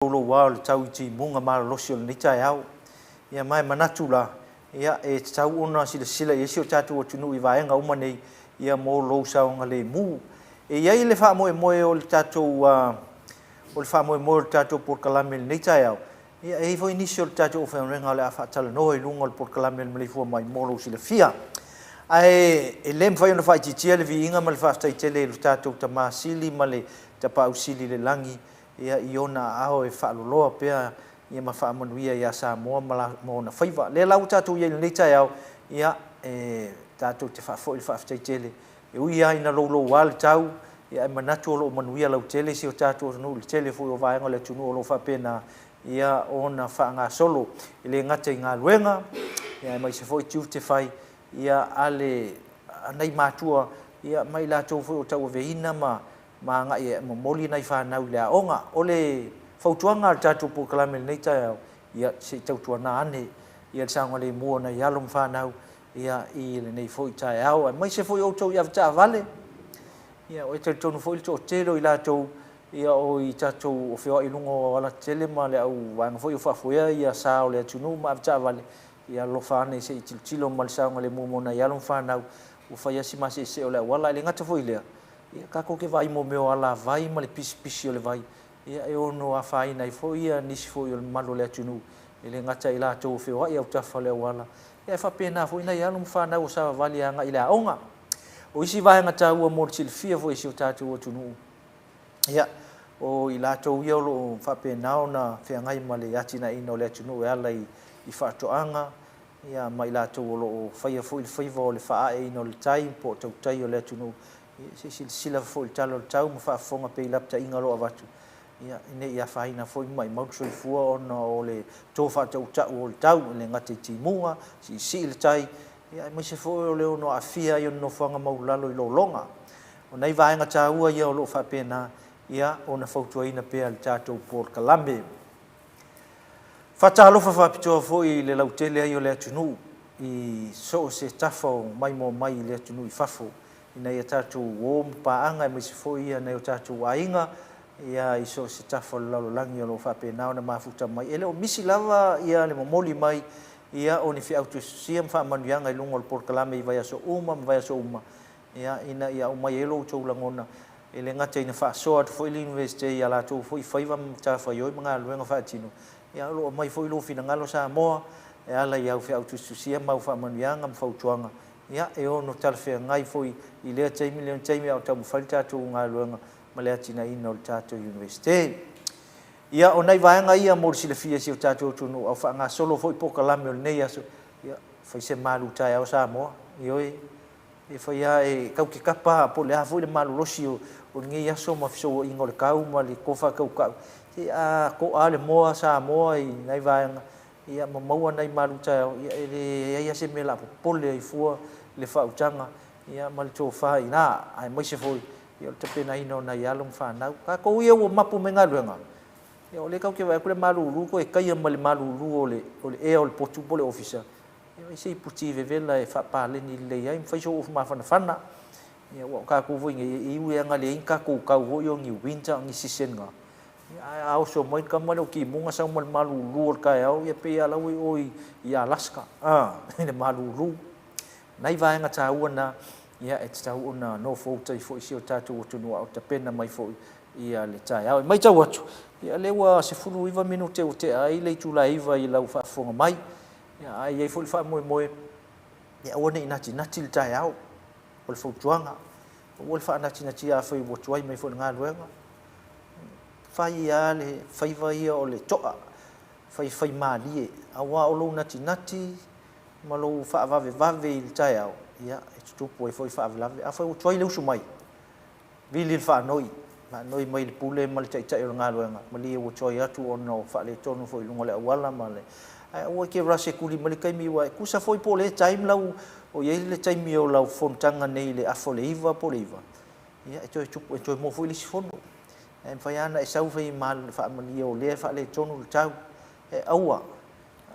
Louloua o le tau i timuga malolosi o lenei taeao. Ia ma e manatu la, ia e tatau ona silasila i ai si o tatou atunuu i vaega uma nei, ia mo lou saogalemu. E i ai le faamoemoe o le tatou o le faamoemoe o le tatou polokalame i lenei taeao, ia e i ai foi nisi o le tatou aufaigaluega o le a faatalanoa i luga o le polokalame o le Maleifua Mai mo lou silafia. Ae e le mafai ona faaitiitia le viiga ma le faafetai tele i lo tatou Tama Sili ma le Tapaau Sili i le Lagi, ia i Ona aao e faaloloa pea ia ma faamanuia ia Samoa ma ona faiva. O lea la ua tatou i ai i lenei taeao, ia, e tatou te faafoi le faafetai tele, e ui lava ina louloua le tau, ia ae manatu o lo o manuia lautele si o tatou atunuu i le tele foi o vaega o le atunuu o lo o faapena ia ona faagasolo, e le gata i galuega, ia aemaise foi tiute fai ia a le a nai matua ia ma i latou foi o tauaveina ma ma agai e momoli nai fanau i le aoga. O le fautuaga a le tatou polokalame i lenei taeao, ia se i tautuana ane ia le saogalemu o nai alo ma fanau ia i lenei foi taeao, aemaise foi outou i avetaavale. Ia e talitonu foi le toatele o i latou ia o i tatou o feoai i luga o aualatetele ma le au vaega foi o faafoea ia sa o le atunuu ma avetaavale, ia alofa ane se i tilotilo ma le saogalemu mo nai alo ma fanau ua fai lava si maseesee o le auala. Ae le gata foi i lea, ia tatou te vaai i mo mea o alavai ma le pisipisi o le vai, ia e ono afaina ai foi nisi foi o le mamalu o le atunuu, e le gata ia i latou o feoai i autafa o le auala, ae faapena foi nai alo ma fanau o savavali agai i le aoga. O isi vaega taua mo le silafia foi e si o tatou atunuu, ia, o i latou ia o lo o faapena ona feagai ma le atinaeina o le atunuu e ala i faatoaga, ia ma i latou o lo o faia foi le faiva o le faaaeina o le tai po o tautai o le atunuu, ia se i silasila foi i le tala o le tau ma faafofoga pea i lapataiga o lo o avatu, ia, ne i afaina foi ma maumau le soifua ona o le to faatautau o le tau, e le gata i timuga, siisii le tai, ia aemaise foi o le ono aafia ai o le nofoaga maualalo i lologa. O nai vaega taua ia o lo o faapena ia ona fautuaina pea e le tatou polokalame. Faatalofa faapitoa foi i le lautele ai o le atunuu i so o se tafa o maimoa mai i le atunuu i fafo ina ia tatou o ma paaga aemaise foi nai o tatou aiga ia i so o se tafa o le lalolagi o lo o faapena ona mafuta mai. E le o misi lava ia le momoli mai ia o ni feau tusitusia ma faamanuiaga i luga o le polokalame i vaiaso uma ma vaiaso uma ia, ina ia aumai ai lo outou lagona, e le gata ina faasoa atu foi le Iunivesite i a latou foi faiva ma matafaioi ma galuega faatino, ia ae o lo o aumai foi lou finagalo Samoa e ala i au feau tusitusia ma au faamanuiaga ma fautuaga, ia, e ono talafeagai foi i lea taimi lea taimi a o taumafai le tatou galuega ma le atinaeina o le tatou Iunivesite. Ia, o nai vaega ia mo le silafia e si o tatou atunuu, a o faagasolo foi polokalame o lenei aso, ia, fai se malu taeao Samoa, ioe, E fai lava e tau te tapa po o le a foi le malolosi o lenei aso ma fesouaiga o le tau ma le tofa tautau, se a to'a lava le moa Samoa i nai vaega ia ma maua nai malu taeao, ia e leai lava se mea o le a popole ai fua le faautaga ia ma le tofa i ina, aemaise foi o le tapenaina o nai alo ma fanau. Tatou ia ua mapu mai galuega, ia o lea tatou te vaai atu le malulu toe taia ma le malulu o le ea o le potu po o le ofisa, Ia se i puti vevela e faapaleni lelei ai ma fai sou ofu mafanafana. Ia aua o tatou foi nei, e ui lava ina leai ni tatou tau foi o ni winter o ni season na, ia ae a oso mai le tama lea o timuga sau ma le malulu o le taeao, ia pei lava o la ua i o i Alaska, a, i le malulu. O nai vaega taua na, ia e tatau ona nofouta ai foi si o tatou atunuu a o tapena mai foi ia le taeao. E matau atu, ia o lea ua 19 minute ua tea ai le itula e 9 i lau faafofoga mai. Ia, ae i ai foi le faamoemoe e aua ne i natinati le taeao. O le fautuaga, aua le faanatinatia afai ua tuai mai foi i le galuega. Fai lava le faiva ia o le to'a, faifaimalie, aua o lou natinati ma lou faavavevave i le taeao, ia, e tutupu ai foi faalavelave. Afai ua tuai le usu mai, Vili le faanoi, faanoi mai i le Pule ma le Taitai o le galuega, malie ua tuai atu ona o faaletonu foi i luga o le auala ma le. Ae aua e te rush e tuli mai le taimi aua e tusa foi po o lea time lau o i ai le taimi o lau fonotaga nei i le afa o le 9 po o le 9, ia e toe tupu e toe maua foi le isi fono. Ae mafai lava ona e sau fai faamalie o lea e faaletonu le tau. E aua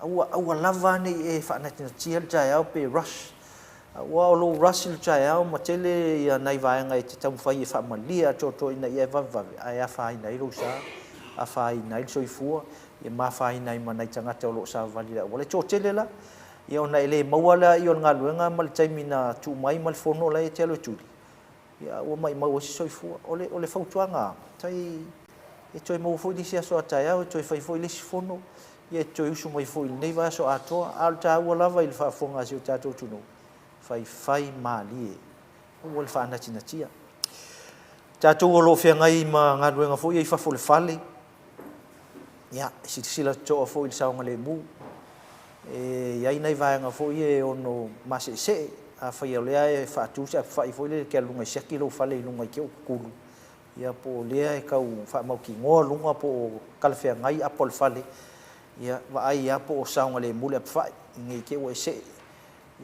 Aua, aua lava ne i e faanatinatia le taeao pe rush. Aua o lou rush i le taeao ma tele ia nai vaega e te taumafai e faamalie atoatoa ina ia e vavevave, ae afaina ai lou sa. afaina ai le soifua, ia ma afaina ai ma nai tagata o lo o savavali i le auala. E toatele la, ia ona e le maua lea o le galuega ma le taimi na tuu mai ma le fono la e te alu e tuli, ia ua maumau ai se soifua. O le, o le fautuaga, tai e toe maua foi le isi aso a taeao, e toe fai foi le isi fono, ia e toe usu mai foi i lenei vaiaso atoa. A o le taua lava i le faafofoga a si o tatou atunuu, faifai malie, aua le faanatinatia. Tatou o lo o feagai ma galuega foi ia i fafo o le fale, ia, e silasila totoa foi i le saogalemu. E i ai nai vaega foi ia e ono maseesee, afai o lea e faatu se apefai foi lele e te alu i luga e siaki lou fale i luga i te i ua tutulu, ia po o lea e tau faamautinoa luga po o talafeagai apa o le fale, ia vaai lava po o saogalemu le apefai ne i te i ua e see.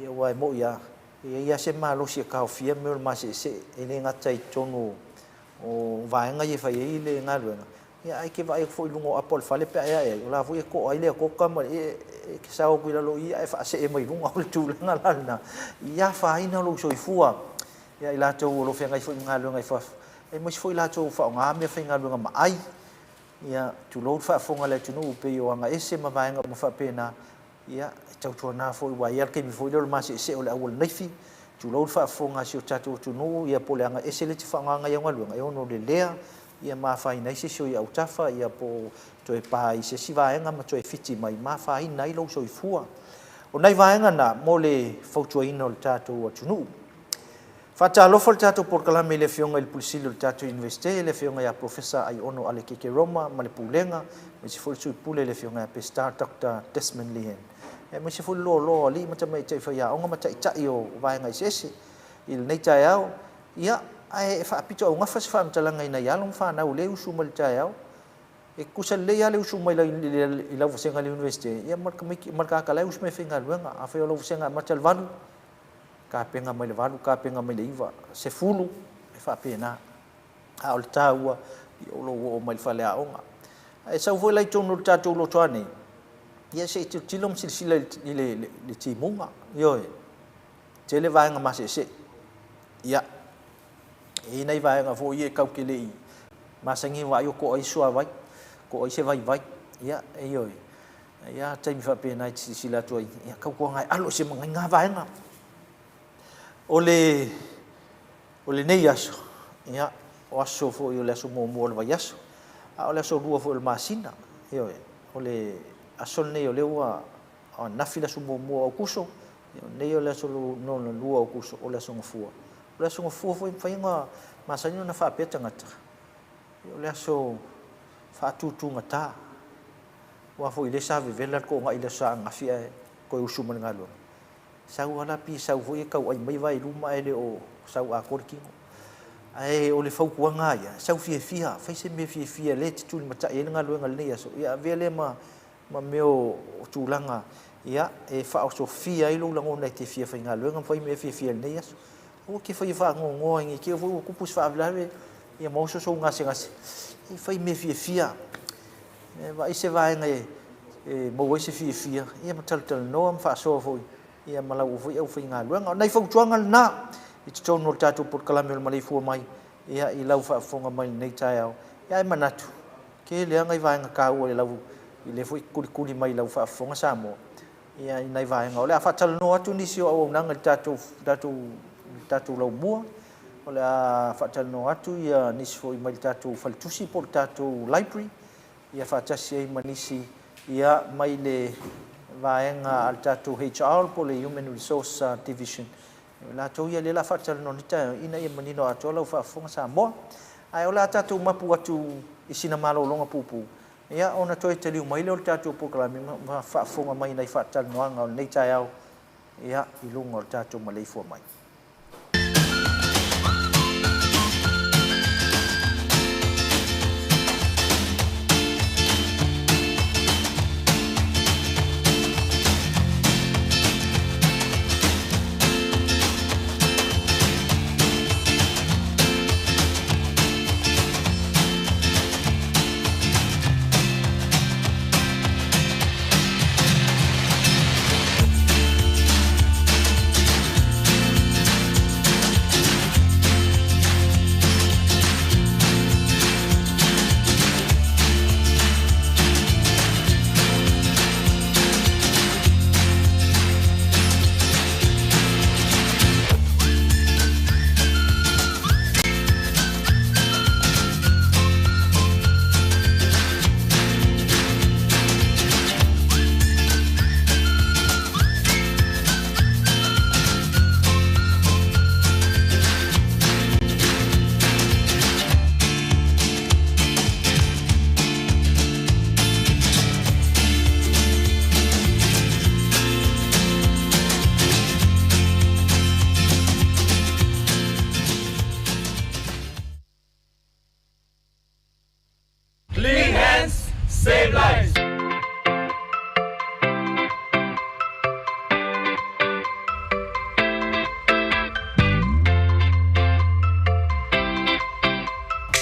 Ia aua e moni lava, e i ai lava se malosi e taofia mea o le maseesee, e le gata i totonu o vaega ia e fai ai le galuega, ia ae e te vaai atu foi i luga o apa o le fale pe a e ae ai, o la foi e toa ai le atoka ma le… e te sao atu i lalo i i ae faasee mai luga. O le tulaga la lena, ia afaina lou soifua ia i latou o lo o feagai foi ma galuega i fafo, aemaise foi i latou o faaaoga meafaigaluega ma ai, ia tulou le faafofoga a le atunuu, pei o agaese ma vaega uma faapena, ia e tautuana foi aua e i ai lava le taimi foi lea o le maseesee o le auala naifi, tulou le faafofoga a si o tatou atunuu, ia po o le agaese lea e te faaaogaina i au galuega, e ono lelea ma afaina ai se isi o i autafa, ia po o toe pa i se isi vaega ma toe fiti mai ma afaina ai lou soifua. O nai vaega na mo le fautuaina o le tatou atunuu. Faatalofa le tatou polokalame i le Afioga i le Pule Sili o le tatou Iunivesite, le Afioga ia Polofesa Aiono Aleke Keroma ma le Pulega, aemaise foi le Sui Pule le Afioga ia Peseta Dr. Desmond Lehane, aemaise foi le loaloa o alii ma tamaitai faiaoga ma taitai o vaega eseese i lenei taeao. Ia, ae faapitoaugafa se faamatalaga i nai alo ma fanau o lea e usu mai i le taeao. E tutusa lelei lava le usu mai i lau vasega i le Iunivesite ia ma le tamaiti ma le tagata la e usu mai e faigaluega. Afai o lau vasega e amata i le 8, tapena mai le 8, tapena mai le 9, 10, e faapena. A o le taua, ia o lou oo mai i le faleaoga. Ae sau foi la i totonu o le tatou lotoa nei, ia se i tilotilo ma silasila i le timuga. Ioe, tele vaega maseesee. Ia, e i ai nai vaega foi ia tatou te le i masani ona vaai o toa ai se suavai, toa ai se vaivai. Ia, ioe, e i ai lava taimi faapena e te silasila atu ai, ia tautuana e alo ese ma nai na vaega. O le o lenei aso, ia, o aso foi o le aso muamua o le vaiaso, a o le aso lua foi o le masina. Ioe, o le aso lenei o lea ua ananafi le aso muamua o Aokuso, o lenei o le aso lona lua o Aokuso, o le aso Gafua. O le aso Gafua foi e mafai ona masani ona faapea tagata, o le aso faatutugata, aua foi o lea sa vevela le toonai i le Aso Sa ananafi ae toe usu mai i le galuega. Sau lava la pei e sau foi e tauai mai Vailuma ae le o sau atoa le tino. Ae o le fautuaga lava ia, sau fiafia, fai se mea fiafia lea e te tulimatai ai le galuega i lenei aso, ia avea lea ma ma mea o tulaga ia e faaosofia ai lou lagona e te fia faigaluega ma fai mea fiafia i lenei aso. Aua te faia faanoanoa ne i te i foi ua tupu se faalavelave ia ma oso sou gasegase. E fai mea fiafia, e vaai se vaega e maua ai se fiafia ia ma talatalanoa ma faasoa foi ia ma lau foi aufaigaluega. O nai fautuaga lena i totonu o le tatou polokalame o le maleifua mai ia i lau faafofoga mai i lenei taeao. Ia ae manatu, tele lava nai vaega taua i lau i lea foi tulituli mai i lau faafofoga Samoa ia i nai vaega. O le a faatalanoa atu nisi o auaunaga i le tatou tatou le tatou laumua. O le a faatalanoa atu ia nisi foi mai le tatou faletusi po o le tatou library ia faatasi ai ma nisi ia mai le vaega a le tatou HR po o le Human Resource Division. O latou ia lea o le a faatalanoa nei taeao ina ia manino atoa lau faafofoga Samoa. Ae o le a tatou mapu atu i sina malologa puupuu ia ona toe taliu mai lea o le tatou polokalame ma faafofoga mai i nai faatalanoaga o lenei taeao ia i luga o le tatou maleifua mai.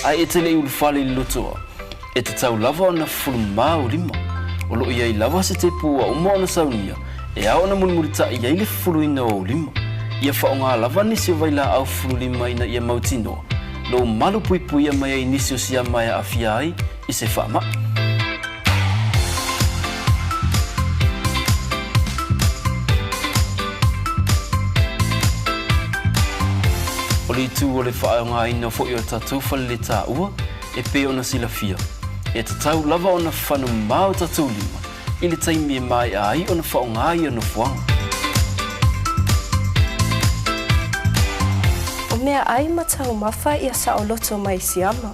Ae e te le i ulufale i le lotoa, e tatau lava ona fufulu mamā ou lima. O lo o i ai lava se tepu ua uma ona saunia e ao ona mulimulitaʻi ai le fufuluina o ou lima. Ia faaaoga lava nisi o vailaau fufulu lima ina ia mautinoa lou malu puipuia mai ai nisi o siama e aafia ai i se faamai. O le itu o le faaaogaina foi o tatou faleletaua e pei ona silafia, e tatau lava ona fano mamā o tatou lima i le taimi e maea ai ona faaaoga ia nofoaga. O meaʻai ma taumafa ia saoloto mai siama.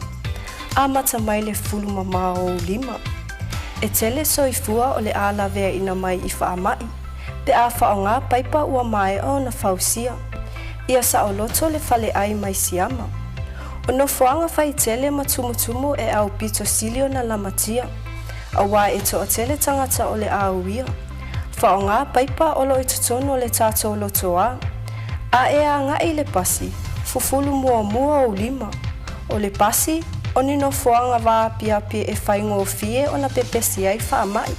Amata mai le fulu mamā o ou lima. E tele soifua o le a laveaina mai i faamaʻi, pe a faaaoga paipa ua maea ona fausia. Ia saoloto le faleʻai mai siama. O nofoaga faitele ma tumutumu e aupito sili ona lamatia, auā e toatele tagata o le a uia. Faaaoga paipa o lo o i totonu o le tatou lotoa. A e agaʻi i le pasi, fufulu muamua ou lima. O le pasi, o ni nofoaga vaapiapi e faigofie ona pepesi ai faamaʻi.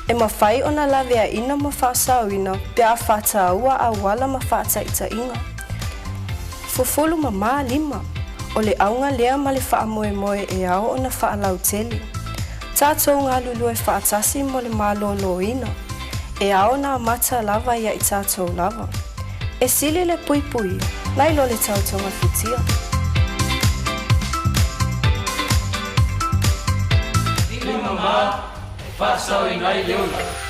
E mafai ona laveaina ma faasaoina pe a faataua auala ma faataitaiga. Fufulu mamā lima, o le auga lea ma le faamoemoe e ao ona faalautele. Tatou galulue faatasi mo le malōlōina. E ao ona amata lava ia i tatou lava. E sili le puipuia, nai lo le tau togafitia. Lima mamā e faasaoina ai le ola.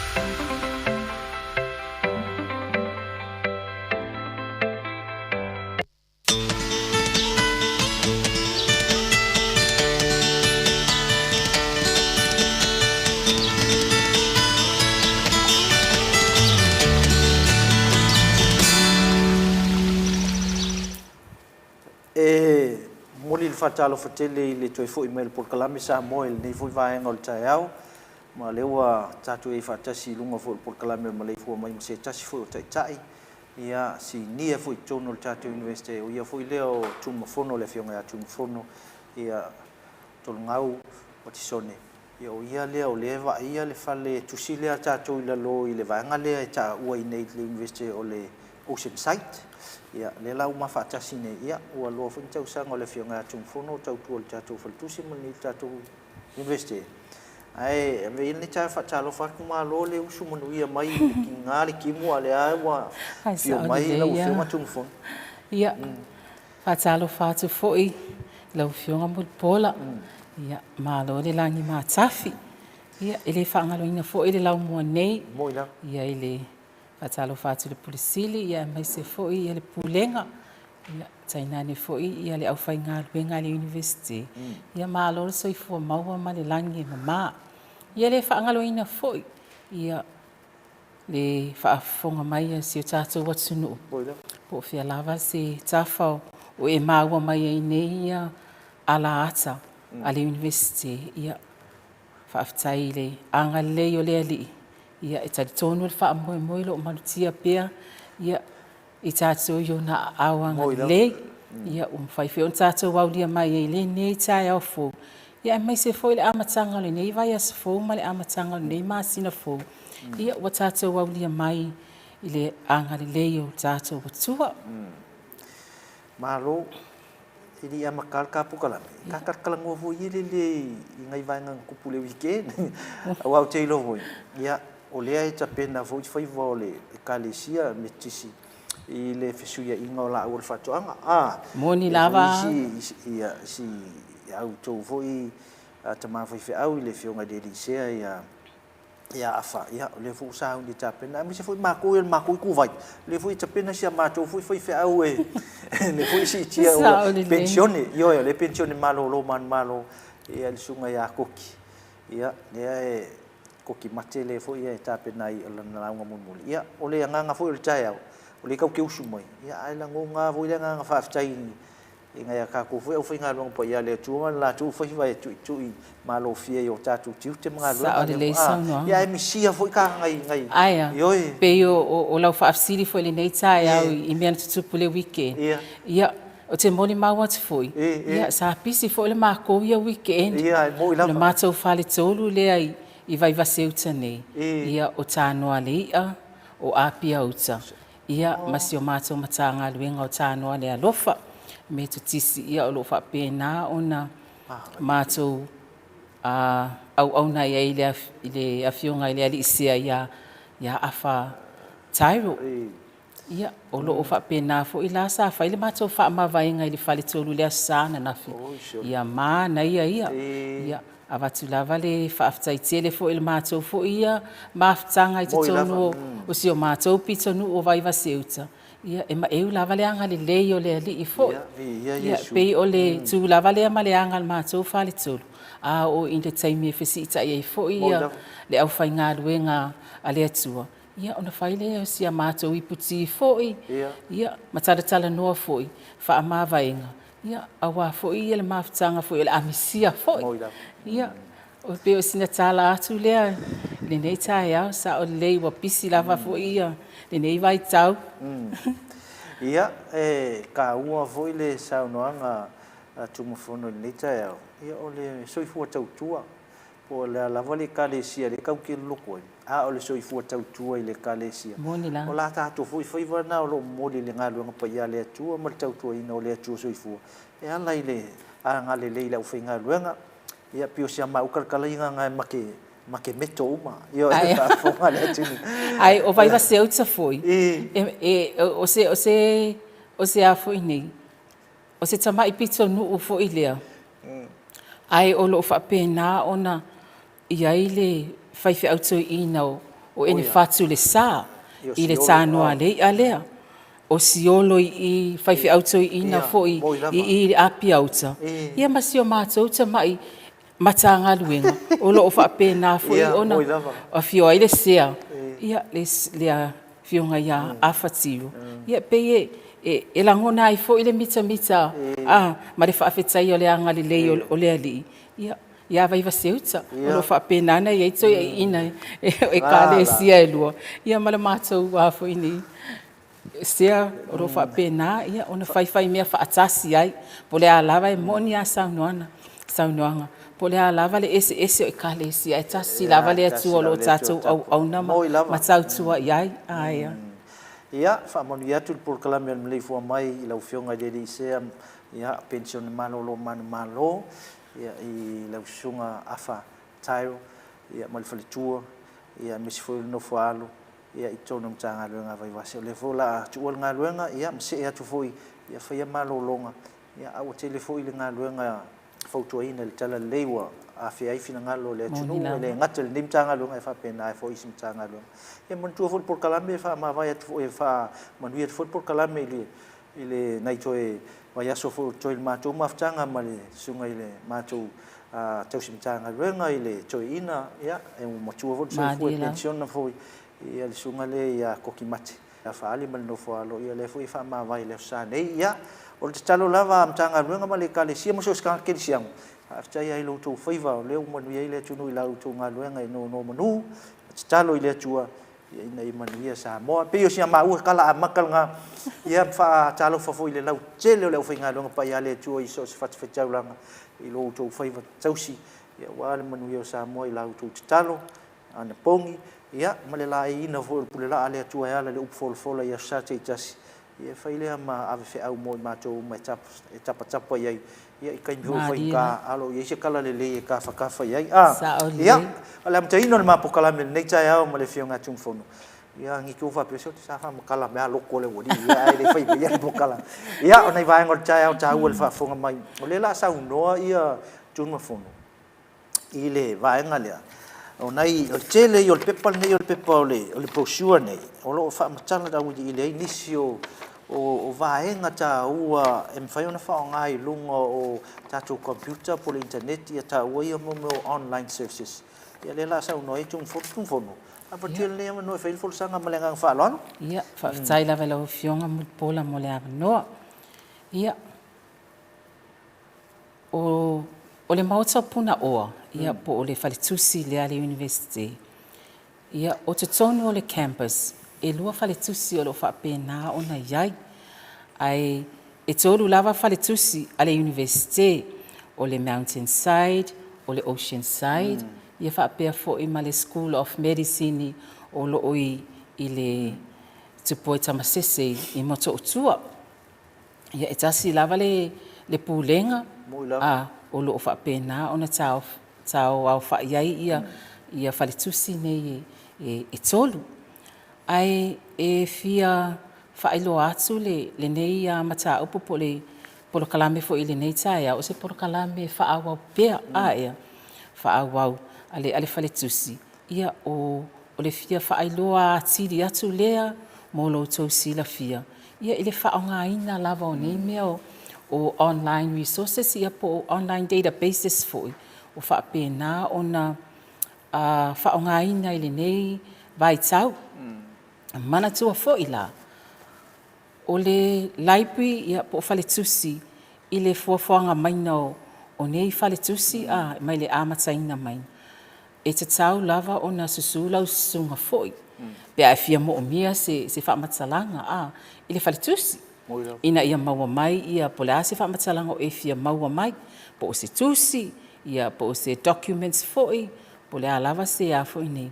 E momoli le faatalofa tele i le toe foi mai o le polokalame Samoa i lenei foi vaega o le taeao, ma o lea ua tatou i ai faatasi i luga foi o le polokalame o le maleifua mai ma se tasi foi o taitai Ia, sinia foi i totonu o le tatou Iunivesite, o ia foi lea o Tunumafono, le Afioga ia Tunumafono, ia, Tologau Watisone. Ia, o ia lea o lea e vaaia le fale tusi lea a tatou i lalo i le vaega lea e taua i inei i le Iunivesite o le Ocean Site. Ia, lea la ua ma faatasi nei, ia, ua loa foi ni tausaga o le Afioga ia Tunumafono o tautua i le tatou faletusi ma le tatou Iunivesite. Ae ave ia lenei taeao e faatalofa atu, malo le usu manuia mai i le kiga le timu a o lea ua afio mai lau Afioga Tunumafono. Ia, faatalofa atu foi i lau Afioga Mulipola. Ia, malo le lagi matafi. Ia, e le faagaloina foi le laumua nei. Ia, i le Faatalofa atu i le Pule Sili aemaise foi le Pulega, tainane foi le aufaigaluega a le Iunivesite. Ia malo le soifua maua ma le lagi e mama. Ia le faagaloina foi le faafofoga mai a si o tatou atunuu, po o fea lava se tafa o e maua mai ai nei alaata a le Iunivesite. Ia Faafetai i le agalelei o le Alii, ia e talitonu le faamoemoe o lo o malutia pea ia i tatou i ona aao agalelei. Ia ua mafai foi ona tatou aulia mai ai i lenei taeao fou, ia aemaise foi le amataga o lenei vaiaso fou ma le amataga o lenei masina fou, ia ua tatou aulia mai i le agalelei o lo tatou Atua. Malo. E le i amata le ta polokalame, ta talatalanoa foi ia lele i nai vaega na tupu i le weekend. Aua ou te iloa foi, ia, o lea e tapena foi faiva o le Ekalesia Metotisi i le fesuiaiga o laua o le faatoaga. A, Moni lava. Isi, ia, si a outou foi tama faifeau i le Afioga i le alii sea ia Ia Afa, ia, o lea foi ua sauni e tapena, aemaise foi matou ia le matou ituvai, o lea foi e tapena si a matou foi faifeau e lea foi e siitia ua penisione, ioe, o lea e penisione malolo manumalo ia le susuga ia Koki, ia, lea e Koki Mate lea foi e tapena ai lana lauga mulimuli. Ia, o le agaga foi o le taeao, o lea tatou te usu mai, ia, ae lagona lava foi le agaga faafetai. i nai a tatou foi aufaigaluega paia a le Atua ma le latou faiva e tuitui malofie i o tatou tiute ma galuega. Sao lelei saunoaga. Ia ae misia foi ta nai nai. Ae a? Ioe. Pei o lau faafesili foi i lenei taeao i mea na tutupu i le weekend. Ia. Ia, ou te molimau atu foi, ia sa pisi foi le makou ia weekend. Ia, e moi lava. O le matou faletolu lea i Vaivase-uta nei, ia o Tanoalei'a, o Apia-uta, ia ma si o matou Matagaluega o Tanoa le Alofa Metotisi, ia o lo o faapena ona matou auauna ai i le Afioga i le Alii Sea ia Afa Tyrell. Ia, o lo o faapena foi la sa fai le matou faamavaega i le faletolu i le Aso Sa ananafi. Ia manaia ia. Ia, avatu lava le faafetai tele foi i le matou foi ia mafutaga i totonu o si o matou pitonuu o Vaivase-uta. Ia, e maeu lava le agalelei o le Alii foi. Ia, e pei o le tu lava lea ma le aga a le matou faletolu, a oo i le taimi e fesiitai ai foi le aufaigaluega a le Atua, ia ona fai lea o si a matou iputi foi, ia, ma talatalanoa foi faamavaega, ia, aua foi le mafutaga foi o le a misia foi. Ia, e pei o sina tala atu lea i lenei taeao, sao lelei ua pisi lava foi lenei vaitau. Ia, e taua foi le saunoaga a Tumafono i lenei taeao, ia o le soifua tautua. Po o le a lava le Ekalesia lea tatou te loloto ai, a o le soifua tautua i le Ekalesia. Moni la. O la tatou foi faiva lena o lo o momoli i le galuega paia a le Atua ma le tautuaina o le Atua Soifua e ala i le agalelei i le aufaigaluega. Ia pei o si a maua talatalaiga lena ma te ma te meto uma. Ioe, Ae faafofoga le atunuu. Ae o Vaivase-uta foi, e o se o se o se a foi nei, O se tamai pitonuu foi lea, ae o lo o faapena ona i ai le faifeau toeaina o Enefatu Lesa i le tanoa lei'a lea. O Siolo i i, faifeau toeaina foi i i i Apiauta, ia ma si o matou tamai Matagaluega o lo o faapena foi ona afio ai le Sea, ia, le Afioga ia Afa Tiro, ia e pei e lagona ai foi le mitamita ma le faafetai o le agalelei o le Alii ia Vaivase-uta. O lo o faapena ona i ai toeaiina o Ekalesia e lua, ia ma le matou foi nei sea o lo o faapena ona faifaimea faatasi ai. Po o le a lava, e moni a saunoaga, po o le a lava le eseese o Ekalesia, ae tasi lava le Atua o lo o tatou auauna ma tautua i ai. Ia, faamanuia atu le polokalame o le maleifua mai i lau Afioga i le Alii Sea, ia, Penisione Malolo Manumalo, ia, i lau Susuga Afa Tyrell, ia, ma le faletua, ia, aemaise foi o le nofo a alo, ia, i totonu o le Matagaluega a Vaivase. O lea foi o le a tuua le galuega, ia, ma see atu foi, ia, faia malologa, ia, a ua tele foi le galuega fautuaina i le talalelei ua afea ai finagalo o le atunuu, e le gata i lenei Matagaluega ae faapena ai foi isi Matagaluega. Ia manatua foi le polokalame e faamavae atu foi, e faamanuia atu foi le polokalame i le i le nai toe vaiaso foi o totoe i le matou mafutaga ma le susuga i le matou tausi Matagaluega i le toeaina, ia, e matua foi le soifua e penisiona foi ia le susuga lea ia Kokimate ia Faali ma le nofo a alo, ia lea foi e faamavae i le Aso Sa nei. Ia, o le tatalo lava a Matagaluega ma le Ekalesia ma so o se tagata kerisiano, faafetai lava i lo outou faiva o lea ua manuia ai le atunuu i la outou galuega e nonomanu, tatalo i le Atua ina ia manuia Samoa. E pei o si a maua tala amata lena, ia faatalofa foi i le lautele o le aufaigaluega paia a le Atua i so o se fatafaitaulaga i lo outou faiva tausi aua le manuia o Samoa i la outou tatalo anapogi, ia ma le laeiina foi o le pule laa a le Atua e ala i le upu folafola i Aso Sa taitasi, ia e fai lea ma ave feau mo i matou uma e tapatapa i ai, ia i taimi foi o faigata, a o lo o i ai se tala lelei e tafatafa i ai. A, ia, o le amataina o le ma polokalame i lenei taeao ma le Afioga ia Tumafono, ia ne i te i ua faapea, se sa faamatala mea loto le aualii ia ae le fai maia le polokalame. Ia, o nai vaega o le taeao taua i le faafofoga mai, o lea o le a saunoa ia Tumafono, i le vaega lea, o nai, o le tele ia o le pepa lenei o le pepa o le, o le brochure nei, o lo o faamatala auiliili ai nisi o, o, o vaega taua e mafai ona faaaoga i luga o tatou computer po o le internet, ia taua ia mo mea o online services. Ia lea o le a saunoa ai Tumafono. Tumafono, avatua lenei avanoa e fai ai le folasaga ma le agaga faaaloalo. Ia, faafetai lava i lau Afioga Mulipola mo le avanoa. Ia. O, o le Maota o Punaoa, ia, po o le faletusi lea a le Iunivesite, ia, o totonu o le campus, e lua faletusi o lo o faapena ona i ai. Ae e tolu lava faletusi a le Iunivesite, o le Mountain Side, o le Ocean Side, ia faapea foi ma le School of Medicine o lo o i, i le Tupua i Tamasese i Motootua. Ia, e tasi lava le, le pulega, a, o lo o faapena ona tauaofa'i ai ia, ia faletusi nei e, e tolu. Ae e fia faailoa atu le, lenei mataupu po o le polokalame foi i lenei taeao, o se polokalame e faaauau pea, a ea, faaauau a le, a le faletusi, ia, o, o le fia faailoa atili atu lea mo lo outou silafia, ia, i le faaaogaina lava o nei mea o, o online resources ia po o online databases foi o faapena ona a faaaogaina i lenei vaitau. Manatua foi la, o le library ia po o faletusi i le fuafuaga maiga o, o nei faletusi a, mai le amataina mai, e tatau lava ona susu lau susuga foi pe a e fia moomia se, se faamatalaga a, i le faletusi ina ia maua mai ia po o le a se faamatalaga o e fia maua mai, po o se tusi, ia po o se documents foi, po o le a lava se a foi nei,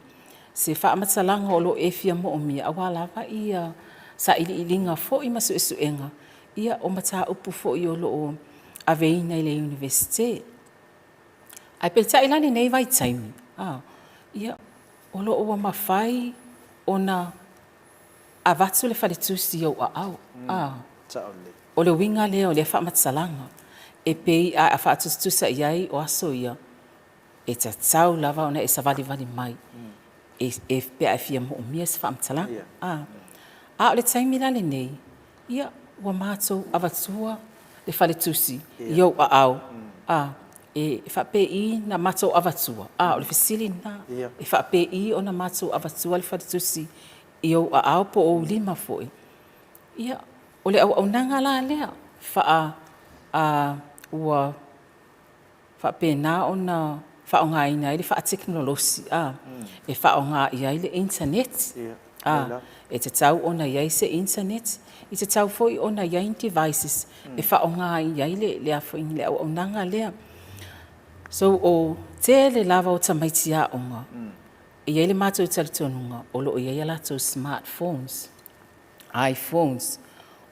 se faamatalaga o lo o e fia moomia aua lava ia sailiiliga foi ma suesuega ia o mataupu foi o lo o aveina i le Iunivesite. Ae peitai la lenei vaitaimi, a, ia, o lo o ua mafai ona avatu le faletusi i ou aao, a. O le uiga lea o lea faamatalaga, e pei a faatusatusa i ai o aso ia, e tatau lava ona e savalivali mai e, e, pe a e fia moomia se faamatalaga. A, a o le taimi la lenei, ia, ua matou avatua le faletusi i ou aao, a, e faapei na matou avatua? A, o le fesili lena. E faapei ona matou avatua le faletusi i ou aao po o ou lima foi? Ia, o le auaunaga la lea, faa, a, ua faapena ona faaaogaina ai le faatekonolosi a, e faaaoga i ai le internet a, e tatau ona i ai se internet, e tatau foi ona i ai ni devices e faaaoga i ai le, le a foi, le auaunaga lea. So, o tele lava o tamaiti aoga, e i ai le matou talitonuga o lo o i ai a latou smartphones, iPhones,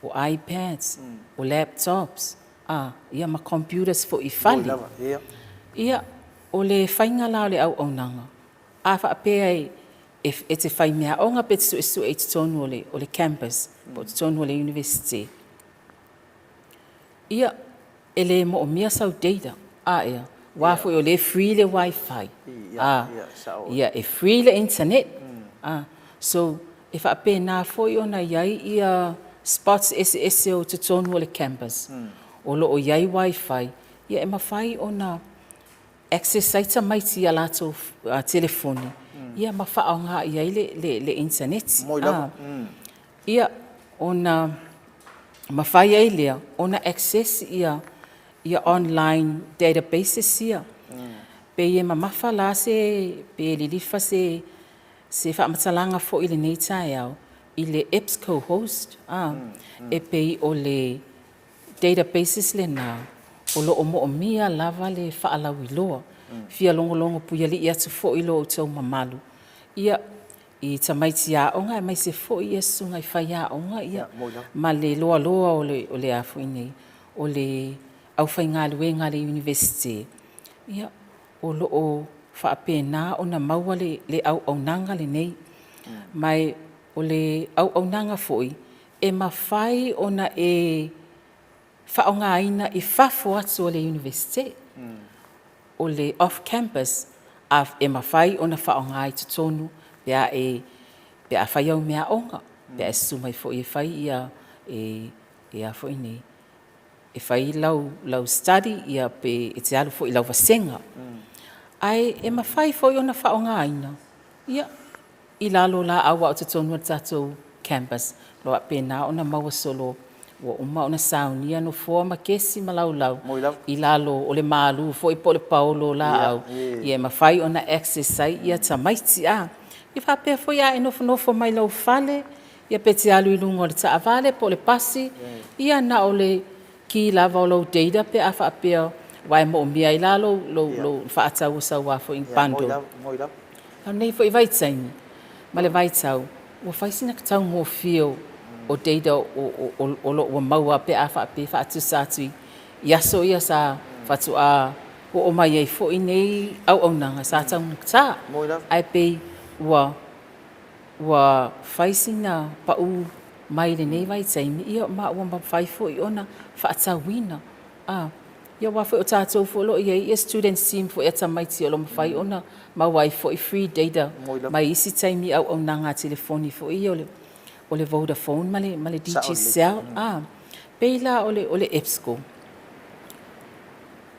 o iPads, o laptops, a, ia ma computers foi i fale. Lava, ia. Ia, o le faiga la o le auaunaga, a faapea e, e, e te fai meaaoga pe te suesue i totonu o le, o le campus, po o totonu o le University, ia, e le moomia sau data, a ea, aua foi o lea e free le wifi, a, ia, e free le internet, a, so, e faapena foi ona i ai ia spots eseese o totonu o le campus o lo o i ai wifi, ia e mafai ona access ai tamaiti i a latou telefoni, ia ma faaaoga i ai le, le, le internet. A, ia, ona mafai ai lea ona access ia ia online databases ia. Pei e mamafa la se, pe lilifa se, se faamatalaga foi i lenei taeao i le EBSCOhost, a, e pei o le databases lena o lo o moomia lava le faalauiloa. Fia logologo puialii atu foi lo outou mamalu, ia, i tamaiti aoga aemaise foi ia susuga i faiaoga, ia, ma le loaloa o le, o le a foi nei, o le aufaigaluega a le Iunivesite, ia, o lo o faapena ona maua le, le auaunaga lenei. Ma e o le auaunaga foi e mafai ona e faaaogaina i fafo atu o le Iunivesite. O le off campus, a e mafai ona faaaoga i totonu pe a e, pe a fai au meaaoga, pe a e susu mai foi e fai ia, e, e a foi nei, e fai lau, lau study ia pe e te alu foi i lau vasega. Ae e mafai foi ona faaaogaina ia i lalo o laau a o totonu o le tatou campus, o lo o faapena ona maua solo. Ua uma ona saunia nofoa ma kesi ma laulau i lalo o le malu foi po o le paolo o laau, ia e mafai ona access ai ia tamaiti. A ia faapea foi a e nofonofo mai lou fale, ia pe te alu i luga o le taavale po o le pasi, ia na o le ki lava o lou data pe a faapea aua e moomia ai la lou lou faatau o sau a foi bundle. A o lenei foi vaitaimi ma le vaitau ua fai sina taugofie o data o lo o ua maua pe a faapea e faatusa atu i aso ia sa faatoa oo mai ai foi nei auaunaga sa taugata, ae pei ua ua fai sina pau mai lenei vaitaimi, ia ma ua mafai foi ona faatauina. A, ia aua foi o tatou foi o lo o i ai student sim foi a tamaiti o lo o mafai ona maua ai foi free data mai isi taimi i auaunaga a telefoni foi ia o le Vodafone ma le ma le Digicel. A, pei la o le o le EBSCO,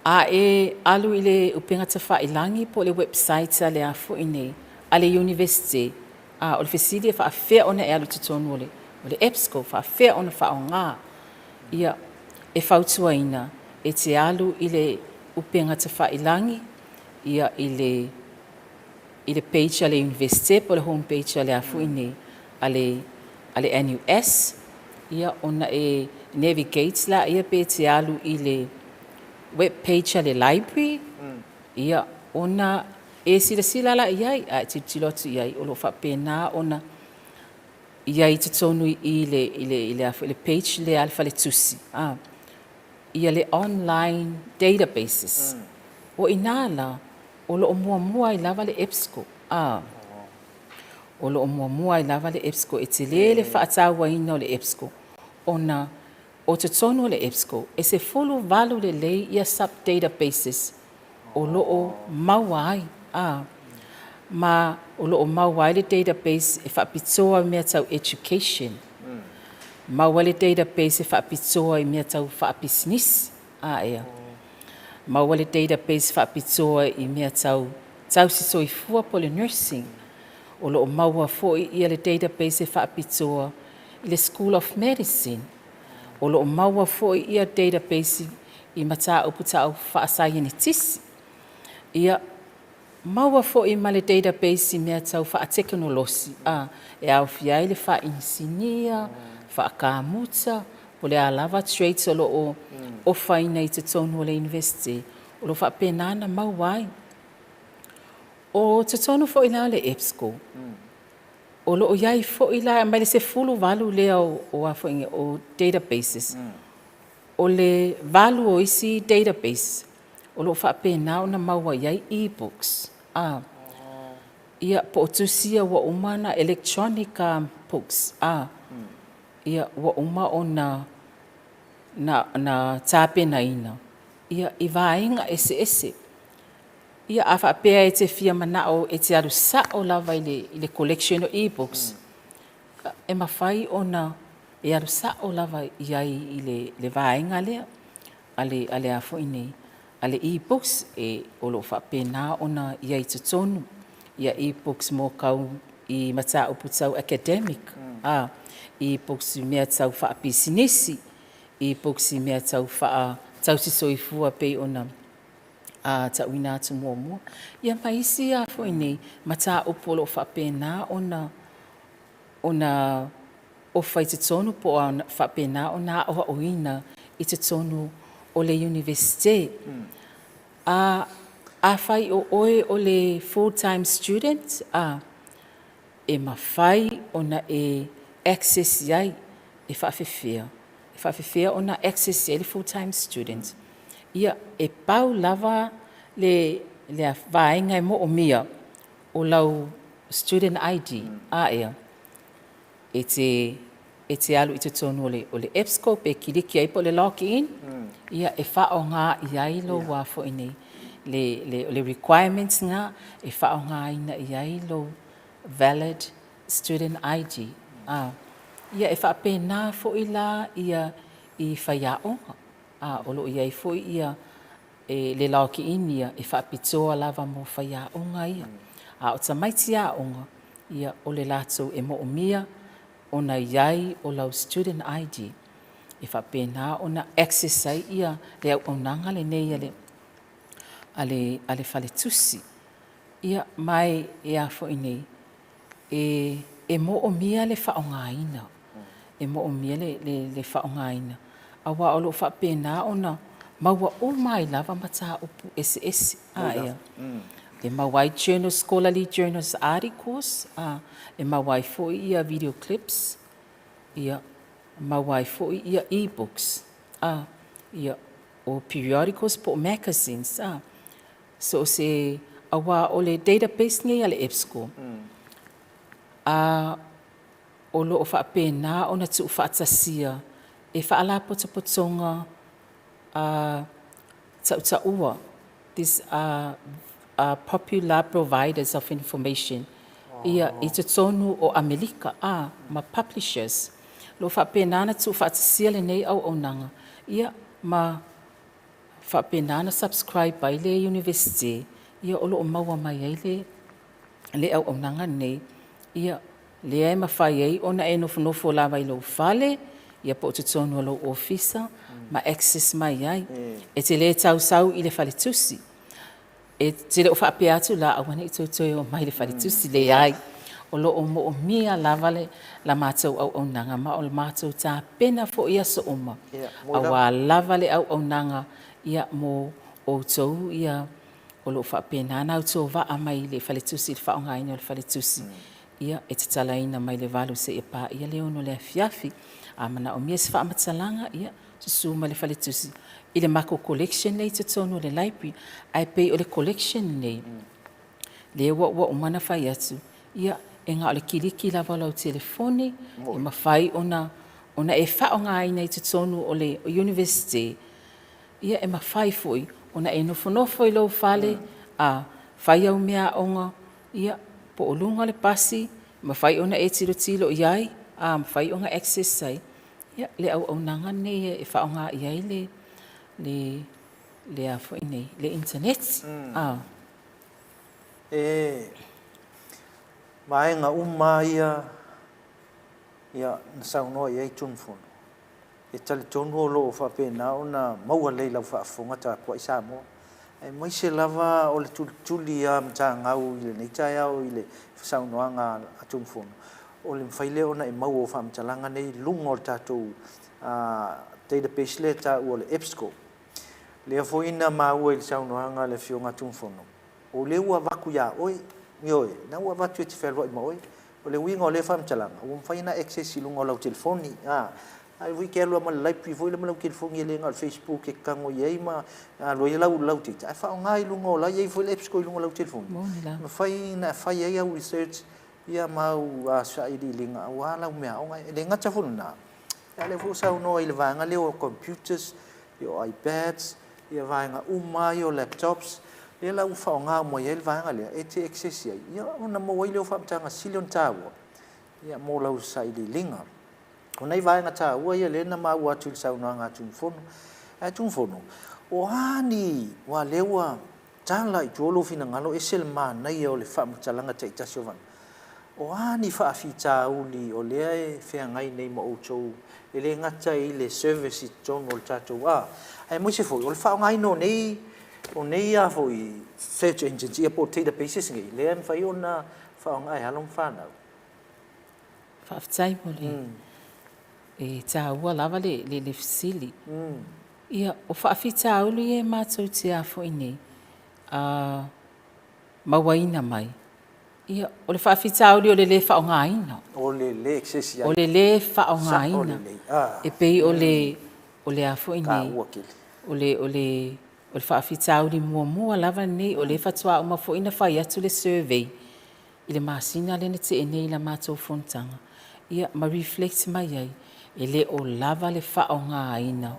a e alu i le upega tafailagi po o le website a le a foi nei a le Iunivesite, a o le fesili e faafefea ona e alu i totonu o le o le EBSCO, faafefea ona faaaoga? Ia, e fautuaina e te alu i le upega tafailagi, ia, i le i le page a le Iunivesite po o le home page a le a foi nei a le a le NUS, ia, ona e navigate laia pe te alu i le web page a le library, ia, ona e silasila la i ai, a e tilotilo atu i ai, o lo o faapena ona i ai i totonu i i le, i le, i le, a foi, le page lea a le faletusi, a, ia le online databases. O i ina la, o lo o muamua ai lava le EBSCO, a, o lo o muamua ai lava le EBSCO. E tele le faatauaina o le EBSCO, ona o totonu o le EBSCO, e 18 lelei ia sub-databases o lo o maua ai, a, ma o lo o maua ai le database e faapitoa i mea tau education, maua le database e faapitoa i mea tau faapisinisi, a ea, maua le database faapitoa i mea tau tausi soifua po o le nursing, o lo o maua foi ia le database e faapitoa i le School of Medicine, o lo o maua foi ia database i mataupu tau faasaienitisi. Ia, maua foi ma le database i mea tau faatekonolosi, a, e aofia ai le faainisinia, faakamuta, po o le a lava trades o lo o ofaina i totonu o le Iunivesite, o lo o faapena ona maua ai. O totonu foi la o le EBSCO, o lo o i ai foi la mai le 18 lea o a foi o databases, o le valu o isi database o lo o faapena ona maua i ai e-books, a, ia, po o tusi ia ua uma ona electronic books, a, ia, ua uma ona na, na tapenaina, ia, i vaega eseese. Ia, a faapea e te fia manao e te alu sao lava i le, i le collection o e-books, e mafai ona e alu sao lava i ai i le, le vaega lea a le, a le a foi nei, a le e-books, e, o lo o faapena ona i ai i totonu ia e-books mo kau i mataupu tau academic, a, e-books i mea tau faapisinisi, e-books i mea tau faa, tausi soifua pei ona a tauina atu muamua. Ia ma isi a foi nei mataupu o lo o faapena ona ona ofa i totonu po o faapena ona aoaoina i totonu o le Iunivesite. A afai o oe o le full time student, a e mafai ona e access i ai e faafefea, e faafefea ona access i ai le full time student? Ia, e pau lava le le vaega e moomia o lau student ID, a ea, e te e te alu i totonu o le o le EBSCO pe kiliki ai po o le login, ia e faaaoga i ai lou a foi nei le le o le requirements na e faaaogaina i ai lou valid student ID. A, ia e faapena foi la ia i faiaoga, a o lo o i ai foi ia e le login ia e faapitoa lava mo faiaoga ia. A o tamaiti aoga, ia o le latou e moomia ona i ai o lau student ID. e faapena ona access ai ia le auaunaga lenei a le a le a le faletusi. Ia ma e a foi nei, e e moomia le faaaogaina, e moomia le le faaaogaina aua o lo o faapena ona maua uma ai lava mataupu eseese. A e maua ai journals, scholarly journals articles, a e maua ai foi ia video clips, ia maua ai foi ia e-books, a ia o periodicals po o magazines, a so o se aua o le database nei a le EBSCO, a o lo o faapena ona tuufaatasia e faalapotopotoga a tautaua, these are popular providers of information, ia, i totonu o Amerika, a, ma publishers. O lo o faapena ona tuufaatasia lenei auaunaga, ia, ma faapena ona subscribe ai le Iunivesite, ia, o lo o maua mai ai le le auaunaga lenei, ia, lea e mafai ai ona e nofonofo lava i lou fale, ia po o totonu o lou ofisa, ma access mai ai. E te le tau sau i le faletusi. E te le o faapea atu la, aua ne i toe toe o mai i le faletusi, leai. O lo o moomia lava le la matou auaunaga, ma o le matou tapena foi i aso uma, aua lava le auaunaga, ia, mo outou, ia, o lo o faapena ona autovaa mai i le faletusi i le faaaogaina o le faletusi, ia, e tatalaina mai le 8 seia paia le 6 i le afiafi. A manaomia se faamatalaga, ia, susu mai le faletusi i le matou collection lea i totonu o le library. Ae pei o le collection lenei, lea ua ua uma ona fai atu, ia, e na o le kiliki lava o lau telefoni e mafai ona ona e faaaogaina i totonu o le Iunivesite. Ia e mafai foi ona e nofonofo i lou fale a fai au meaaoga, ia, po o luga o le pasi, mafai ona e tilotilo i ai, a mafai ona access ai, ia, le auaunaga lenei e faaaoga i ai le, le, le a foi nei, le initaneti. A. E vaega uma lava ia, ia, na saunoa i ai Tunumafono. E talitonu o lo o faapena ona maua lelei i lau faafofoga tapuai Samoa, aemaise lava o le tulituli a matagau i lenei taeao i le saunoaga a Tunumafono, o le mafai lea ona e maua o faamatalaga nei i luga o le tatou database lea e taua o le EBSCO. Lea foi na maua i le saunoaga a le Afioga a Tunumafono, O lea ua avatu ia oe, ioe, na ua avatu e te fealuai ma oe. O le uiga o lea faamatalaga, ua mafai ona access i luga o lau telefoni, a. Ai foi e te alu lava ma le library foi lea ma lau telefoni e le na o le facebook e te tago i ai ma alu ai lau lau data, ae faaaoga i luga o la e i ai foi le EBSCO i luga o lau telefoni. E mafai ona fai ai au research ia ma au sailiiliga aua lau meaaoga. E le gata foi i lena, a o lea foi ua saunoa i le vaega lea o computers, o iPads, ia vaega uma lava ia o laptops, lea la ua faaaoga uma i ai le vaega lea e te access ai, ia ona maua ai lea o faamatalaga sili ona taua ia mo lau sailiiliga. O nai vaega taua ia lea na maua atu i le saunoaga a Tunumafono. Ae Tunumafono, o a ni, aua lea ua tala i tua lou finagalo, ese le manaia o le faamatalaga taitasi o vaega. O a ni faafitauli o lea e feagai nei ma outou, e le gata i le service i totonu o le tatou a, aemaise foi o le faaaogaina o nei, o nei a foi search engines ia po o databases nei, lea e mafai ona faaaoga e alo ma fanau. Faafetai mo le, e taua lava le, le, le fesili. Ia, o faafitauli ia e matou te a foi nei, a mauaina mai, Ia, o le faafitauli o le lē faaaogaina. O le lē access i ai. O le lē faaaogaina. Sao lelei. Ah. E pei o le, o le a foi nei. Taua tele. O le, o le, o le faafitauli muamua lava lenei, o lea faatoa uma foi ona fai atu le survey i le masina lea na tea nei i la matou fonotaga, ia, ma reflect mai ai, e le o lava le faaaogaina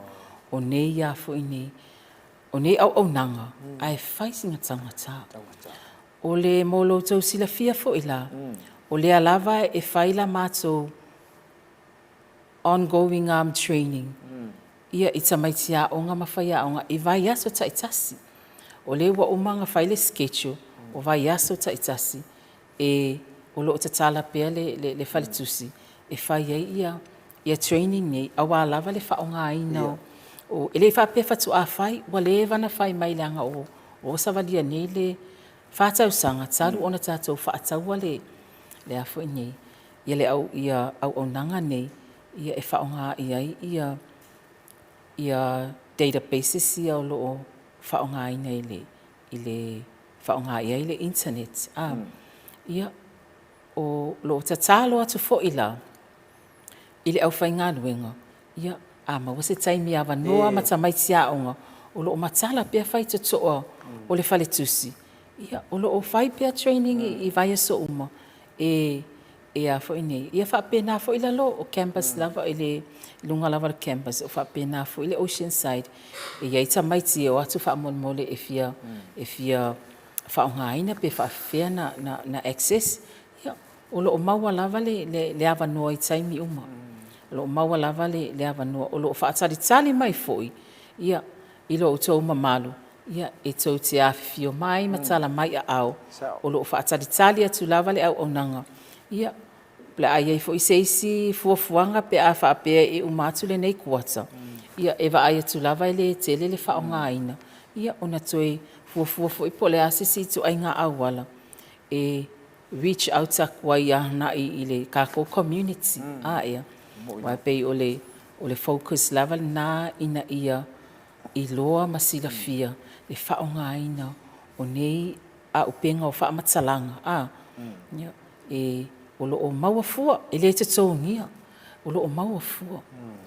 o nei a foi nei, o nei auaunaga, ae fai sina taugata. O le mo lo outou silafia foi la, o lea lava e fai la matou ongoing arm training ia i tamaiti aoga ma faiaoga i vaiaso taitasi. O lea ua uma ona fai le schedule o vaiaso taitasi e o lo o tatala pea le, le, le faletusi e fai ai ia ia training nei aua lava le faaaogaina o, e le i faapea faatoa fai, ua leva ona fai mai leaga o o savalia nei le 4 tausaga talu ona tatou faataua le le a foi nei ia le au ia auaunaga nei ia e faaaoga i ai ia ia databases ia o lo o faaaogaina i le faaaoga i ai le internet. A ia o lo o tatalo atu foi la i le aufaigaluega, ia, a maua se taimi avanoa ma tamaiti aoga o lo o matala pea faitotoa o le faletusi, ia, o lo o fai pea training i vaiaso uma e e a foi nei, ia faapena foi lalo o campus lava i le luga lava o le campus, o faapena foi le ocean side, e i ai tamaiti e o atu faamolemole e fia e fia faaaogaina pe faafefea na access, ia, o lo o maua lava le le avanoa i taimi uma. O lo o maua lava le le avanoa. O lo o faatalitali mai foi, ia, i lo outou mamalu, ia, e tou te afifio mai ma tala mai aao. O lo o faatalitali atu lava le auaunaga. Ia, o le a i ai foi se isi fuafuaga pe a faapea e uma atu lenei kuata, ia, e vaai atu lava e le tele le faaaogaina, ia, ona toe fuafua foi po o le a se isi ituaiga auala e reach out atu ai agai i le tatou community. A ea, aua e pei o le o le focus lava lena ina ia iloa ma silafia le faaaogaina o nei auupega o faamatalaga, a, ia, e, o lo o maua fua, e le totogia, o lo o maua fua,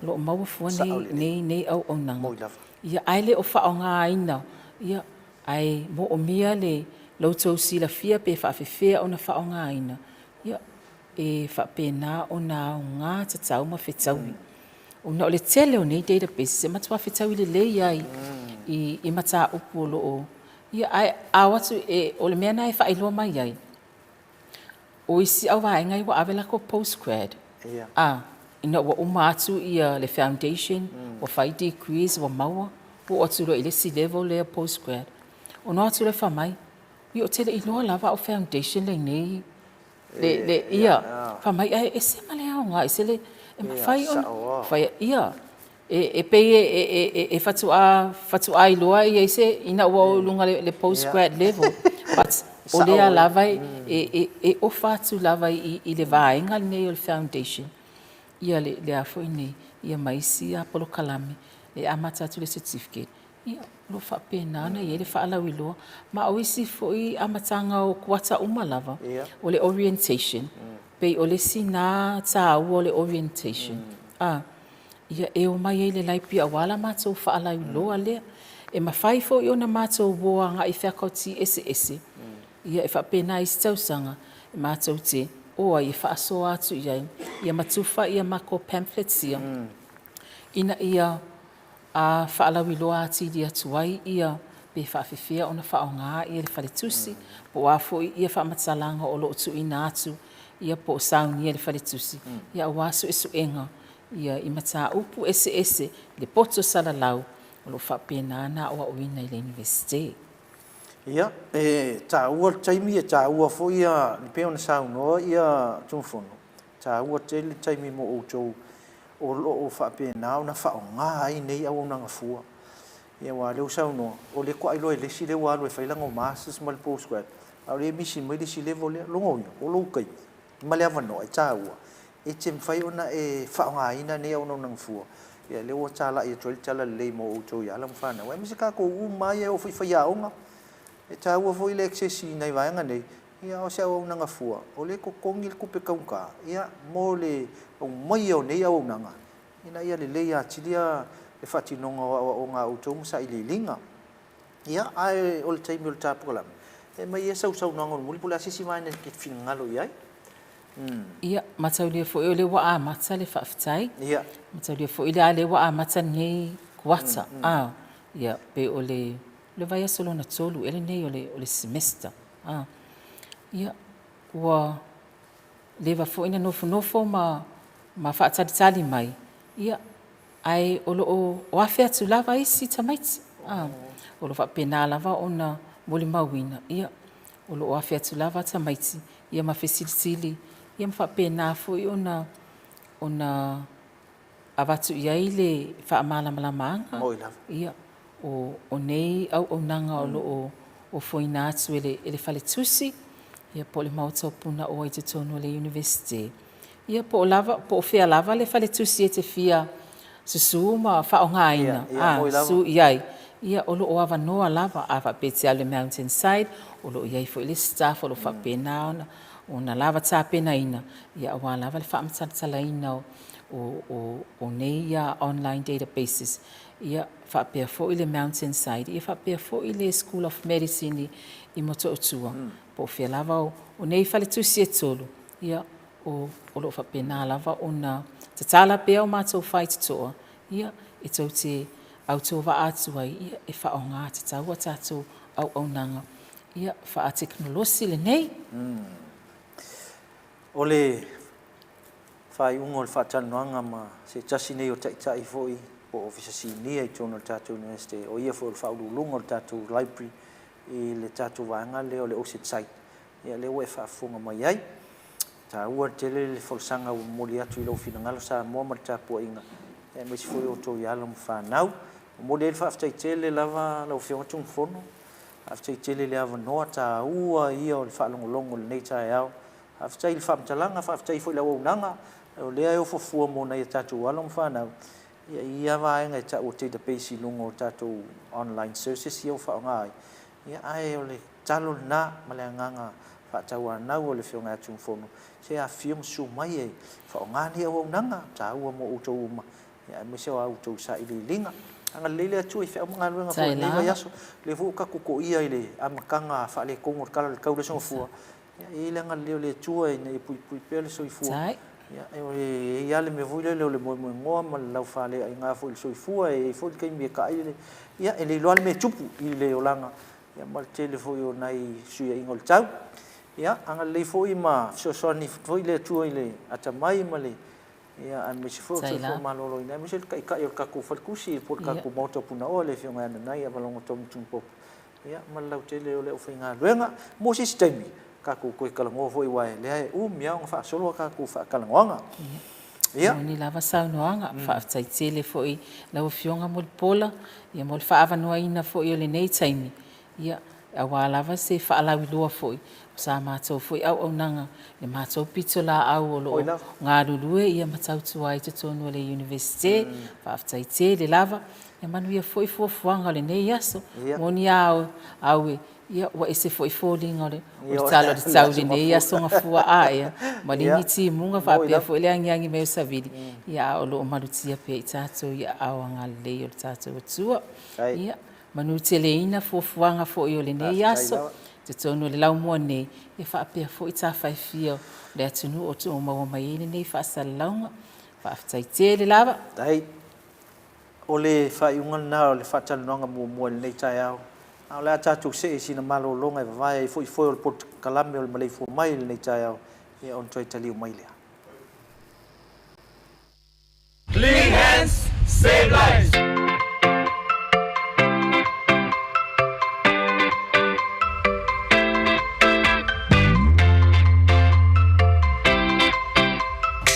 o lo o maua fua nei, nei, nei auaunaga. Ia, ae le o faaaogaina, ia, ae moomia le lo outou silafia pe faafefea ona faaaogaina, ia, e faapena ona aoga tatau ma fetaui. Ona o le tele o nei databases e matua fetaui lelei ai i mataupu o lo o, ia, ae a o atu, e, o le mea lena e faailoa mai ai, o isi auvaega ia ua ave latou postgrad, a, ina ua uma atu ia le foundation, ua fai degrees ua maua, ua oo atu loa i le isi level lea postgrad, ona o atu lea fai mai, ia ou te le i iloa lava au foundation lenei, le, le, ia, fai mai, ae ese ma le aoga, ese le, e mafai ona, fai, ia, e pei e faatoa faatoa iloa i ai se ina ua oo i luga le post grad level but o lea lava e ofa atu lava i le vaega lenei o le foundation ia le le a foi nei ia ma isi polokalame e amata atu le certificate ia o lo o faapena ona i ai le faalauiloa ma o isi foi amataga o kuata uma lava o le orientation pei o le isi na taua o le orientation a ia e omai ai i le library aua la matou faalauiloa lea. E mafai foi ona matou o agai i faculty eseese, ia e faapena i isi tausaga e matou te o ai e faasoa atu i ai, ia ma tufa ia matou pamphlets ia, ina ia faalauiloa atili atu ai ia pe faafefea ona faaaoga ia le faletusi, po o a foi ia faamatalaga o lo o tuuina atu ia po o saunia e le faletusi, ia aua suesuega ia i mataupu eseese le poto salalau o lo o faapena ona aoaoina i le Iunivesite. Ia, e taua le taimi, e taua foi ia, e pei ona saunoa ia Tumufono, e taua tele le taimi mo outou o lo o faapena ona faaaoga ai nei auaunaga fua. Ia aua o lea ua saunoa, o lea faatoa iloa e le isi lea ua alu e fai lana Masters ma le Postgrad, a o lea e misi mai le isi level lea. Lona uiga, o lou taimi ma le avanoa e taua, e te mafai ona e faaaogaina nei auaunaga fua. Ia lea ua talai atu ai le tala lelei mo outou i alo ma fanau, aemaise tatou uma lava ia e oo foi i faiaoga. E taua foi le access i nai vaega nei, ia o se auaunaga fua, o lea e totogi le tupe taugata, ia mo le aumaia o nei auaunaga, ina ia lelei atili le faatinoga o aoaoga a outou ma sailiiliga. Ia, ae o le taimi o le ta polokalame, e aumai ia sau saunoaga mulimuli po o le a se isi vaega e te finagalo i ai. Ia, mataulia foi o lea ua amata le faafetai. Ia. Mataulia foi o lea ua amata lenei kuata. A, ia, pei o le le vaiaso lona tolu ea lenei o le o le semester. A, ia, ua leva foi na nofonofo ma ma faatalitali mai, ia, ae o lo o afe atu lava isi tamaiti. A, o lo o faapena lava ona molimauina, ia, o lo o afe atu lava tamaiti ia ma fesilisili ia ma faapena foi ona ona. avatu i ai le faamalamalamaga, ia, o, o nei auaunaga o lo o ofoina atu e le, e le Faletusi, ia po o le Maota o Punaoa i totonu o le Iunivesite, ia po o lava, po o fea lava le Faletusi e te fia susu ma faaaogaina, a, susu i ai, ia o lo o avanoa lava. A faapea e te alu i le Mountain Side, o lo o i ai foi le staff o lo o faapena ona, ona lava tapenaina, ia aua lava le faamatalatalaina o, o, o nei online databases, ia faapea foi le Mountain Side, ia faapea foi le School of Medicine i Motootua, po o fea lava o, o nei faletusi e tolu, ia o, o lo o faapena lava ona tatala pea o matou faitotoa, ia, e tou te autovaa atu ai, ia, e faaaoga tatau a tatou auaunaga, ia, faatekonolosi lenei. O le faaiuga o le faatalanoaga ma se tasi nei o taitai foi po o Ofisa Sinia i totonu o le tatou Iunivesite, o ia foi o le Faauluuluga o le tatou Library i le tatou vaega lea o le OSET site, ia lea ua e faafofoga mai ai. E taua tele le folasaga ua momoli atu i lou finagalo Samoa ma le tapuaiga, aemaise foi outou i alo ma fanau. Momoli ai le faafetai tele lava lau Afioga Tunumafono, faafetai tele i le avanoa taua ia o le faalogologo i lenei taeao. Faafetai i le faamatalaga, faafetai foi i le auaunaga, o lea e ofo fua mo nai a tatou alo ma fanau i ia vaega e tau o database i luga o tatou online services ia ua faaaoga ai. Ia, ae o le tatalo lena ma le agaga faatauanau o le Afioga ia Tunumafono, se afifio ma susu mai e faaaoga nei auaunaga taua mo outou uma, ia aemaise o a outou sailiiliga. Agalelei le Atua i feau ma galuega foi i lenei vaiaso. O lea foi ua tatou toia i le amataga faaletonu o le Tala o le Tau i le Aso Gafua, Ia, e i ai le agalelei o le Atua ina ia puipui pea le soifua. Ia, e i ai lava le mea foi lele o le moemoenoa ma le laufaleaiga foi i le soifua, e i ai foi le taimi e taai, ia, e le iloa lava le mea e tupu i le olaga, ia ma le tele foi o nai fesuiaiga o le tau. Ia, agalelei foi ma fesoasoani foi le Atua i le atamai ma le Ia, aemaise foi o le soifua maloloina, aemaise le Taitai o le tatou Faletusi po o le tatou Maota o Punaoa, le Afioga ia Nanai Avalogo Tonu Tunupopo, ia, ma le lautele o le aufaigaluega. Mo se isi taimi, tatou toe talanoa foi aua o lea e umi lava ona faasolo a tatou faatalanoaga. Ia. Moni lava saunoaga. Faafetai tele foi i lau Afioga Mulipola, ia mo le faaavanoaina foi o lenei taimi, Ia, aua lava se faalauiloa foi o sa matou foi auaunaga i le matou pitolaau o lo o galulue ia ma tautua ai i totonu o le Iunivesite. Faafetai tele lava. Ia manuia foi fuafuaga o lenei aso. Moni a au e, ia ua ese foi foliga o le tala o le tau i lenei aso Gafua aea ma ligi timuga faapea foi le agiagi mai o Savili, ia a o lo o malutia pea i tatou i aao agalelei o le tatou Atua. Ia, Manuteleina fuafuaga foi o lenei aso i totonu o le laumua nei, e faapea foi tafa e fia o le atunuu o lo o maua mai ai lenei faasalalauga. Faafetai tele lava. Faafetai. O le faaiuga lena o le faatalanoaga muamua i lenei taeao. A o le a tatou see i sina malologa e vavae ai foi foe o le polokalame o le maleifua mai i lenei taeao, ia ona toe taliu mai lea. Clean hands, save lives!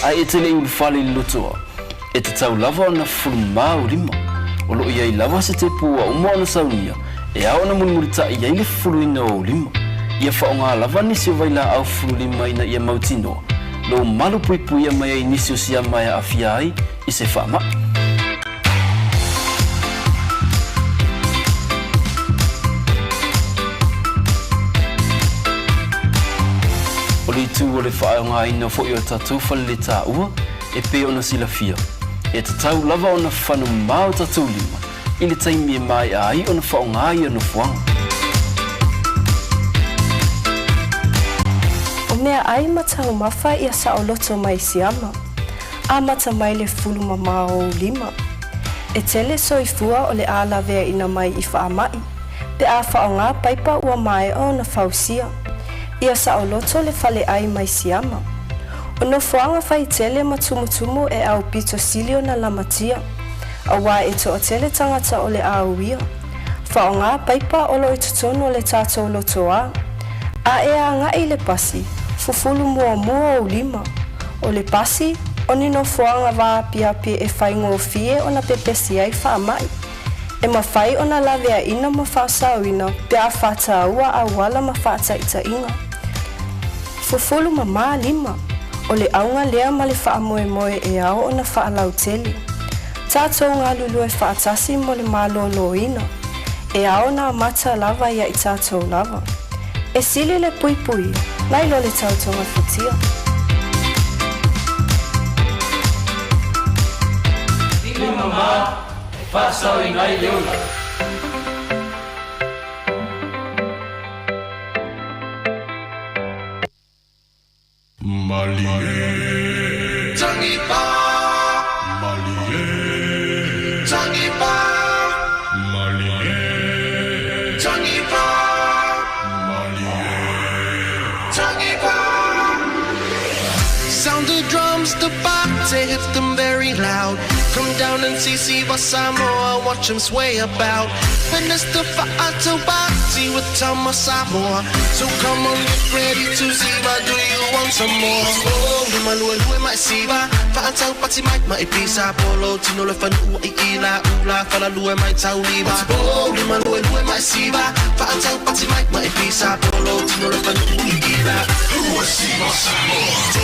Ae e te le i ulufale i le lotoa, e tatau lava ona fufulu mamao lima. O lo o i ai lava se tepu ua uma ona saunia e ao ona mulimulitaʻi ai le fufuluina o ou lima. Ia faaaoga lava nisi o vailaau fufulu lima ina ia mautinoa lou malu puipuia mai ai nisi o siama e aafia ai i se faamaʻi. O le itu o le faaaogaina foi o tatou faleletaua e pei ona silafia, e tatau lava ona fano mamao tatou lima i le taimi e maea ai ona faaaoga ia nofoaga. O meaʻai ma taumafa ia saoloto mai siama, amata mai le fulu mamao o ou lima. E tele soifua o le a laveaina mai i faamaʻi, pe a faaaoga paipa ua maea ona fausia. Ia saoloto le faleʻai mai siama. O nofoaga faitele ma tumutumu e aupito sili ona lamatia. Aua e toatele tagata o le a uia. Faaaoga paipa o lo o i totonu o le tatou lotoa. A e agaʻi i le pasi, fufulu muamua ou lima. O le pasi, O ni nofoaga vaapiapi e faigofie ona pepesi ai faamai. E mafai ona laveaina ma faasaoina pe a faataua auala ma faataitaiga. Fufulu mamā lima, o le auga lea ma le faamoemoe e ao ona faalautele. Tatou galulue faatasi mo le malōlōina, e ao ona amata lava ia i tatou lava. E sili le puipuia, nai lo le tau togafitia. Lima mamā e faasaoina ai le ola. Malie Tanifa Malie Tanifa Malie Tanifa Malie Tanifa Sound the drums, the party, hit them very loud. Come down and see Siva Samoa, watch them sway about. Finish the fa'atobati with Tama Samoa. So come on, get ready to Siva, do you want some more? Oh, lima lue lue mai Siva, fa'atau pati mai mai pisa, polo tino le fanua i ila ula, fala lue mai tauliva. Oh, lima lue lue mai Siva, fa'atau pati mai mai pisa, polo tino le fanua i ila ua Siva Samoa.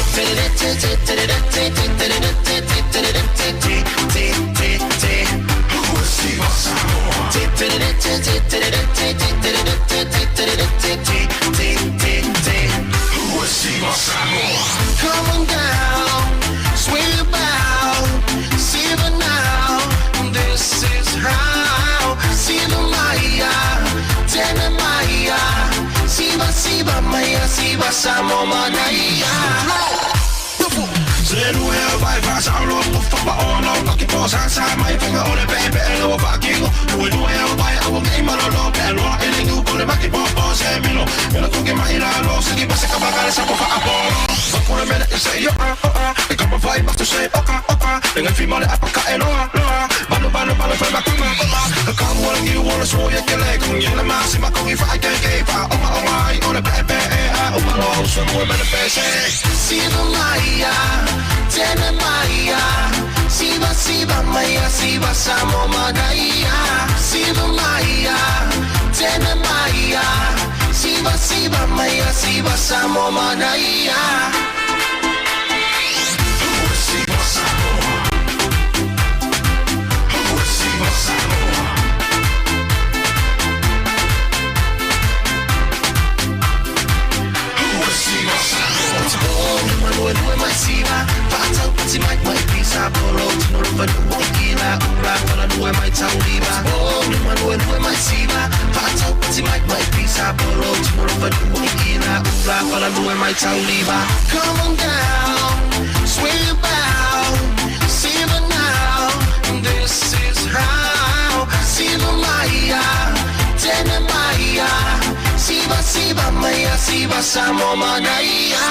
Come on down, sway about, Siva now, this is how. Siva Maya, Tene Maya, Siva Siva Maya, Siva Samoa Manaia. Siva Maya, Tene Maya, Siva Siva Maya, Siva Samoa Manaia. Siva Maya, Tene Maya, Siva Siva Maya, Siva Samoa Manaia. Come on down, sway about, Siva now, this is how. Siva Maya, Tene Maya, Siva Siva Maya, Siva Samoa Manaia.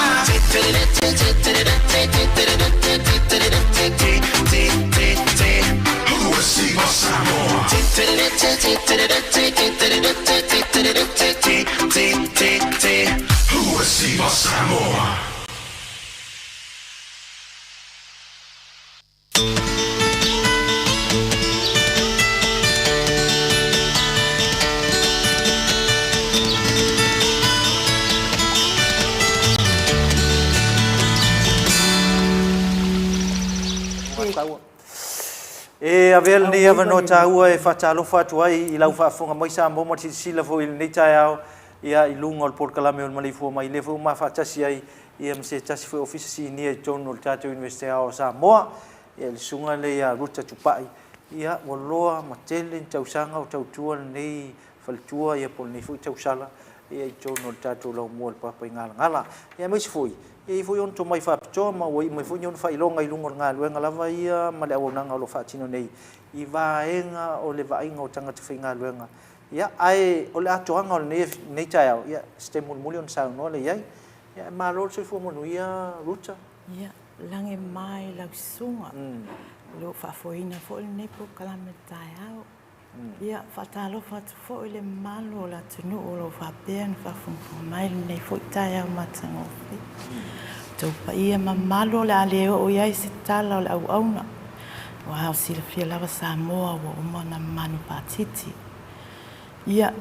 E avea lenei avanoa taua e faatalofa atu ai i lau faafofoga mai Samoa ma le silasila foi i lenei taeao ia i luga o le polokalame o le Maleifua Mai lea foi ua ma faatasi ai ia ma se tasi foi Ofisa Sinia i totonu o le tatou Iunivesite Aoao o Samoa ia le susuga lea ia Ruta Tupai. Ia ua loa ma tele ni tausaga o tautua lenei faletua ia po o lenei foi tausala ia i totonu o le tatou laumua o le Papaigalagala. Ia aemaise foi, e i ai foi ona tomai faapitoa ma ua iu mai foi ni ona faailoga i luga o le galuega lava ia ma le auaunaga o lo o faatino nei i vaega o le vaaiga o tagata faigaluega. Ia, ae o le atoaga o lenei, lenei taeao, ia, se taimi mulimuli ona saunoa lea i ai. Ia, ae malo le soifua manuia Ruta. Ia, lagi mai lau susuga, o lo o faafoeina foi lenei polokalame i le taeao. Ia, faatalofa atu foi i le mamalu o le atunuu o lo o faapea ona faafogafoga mai i lenei foi taeao matagofie. outou paia ma mamalu o le a le oo i ai se tala o le auauna, aua ua silafia lava Samoa ua uma ona manupatiti. Ia,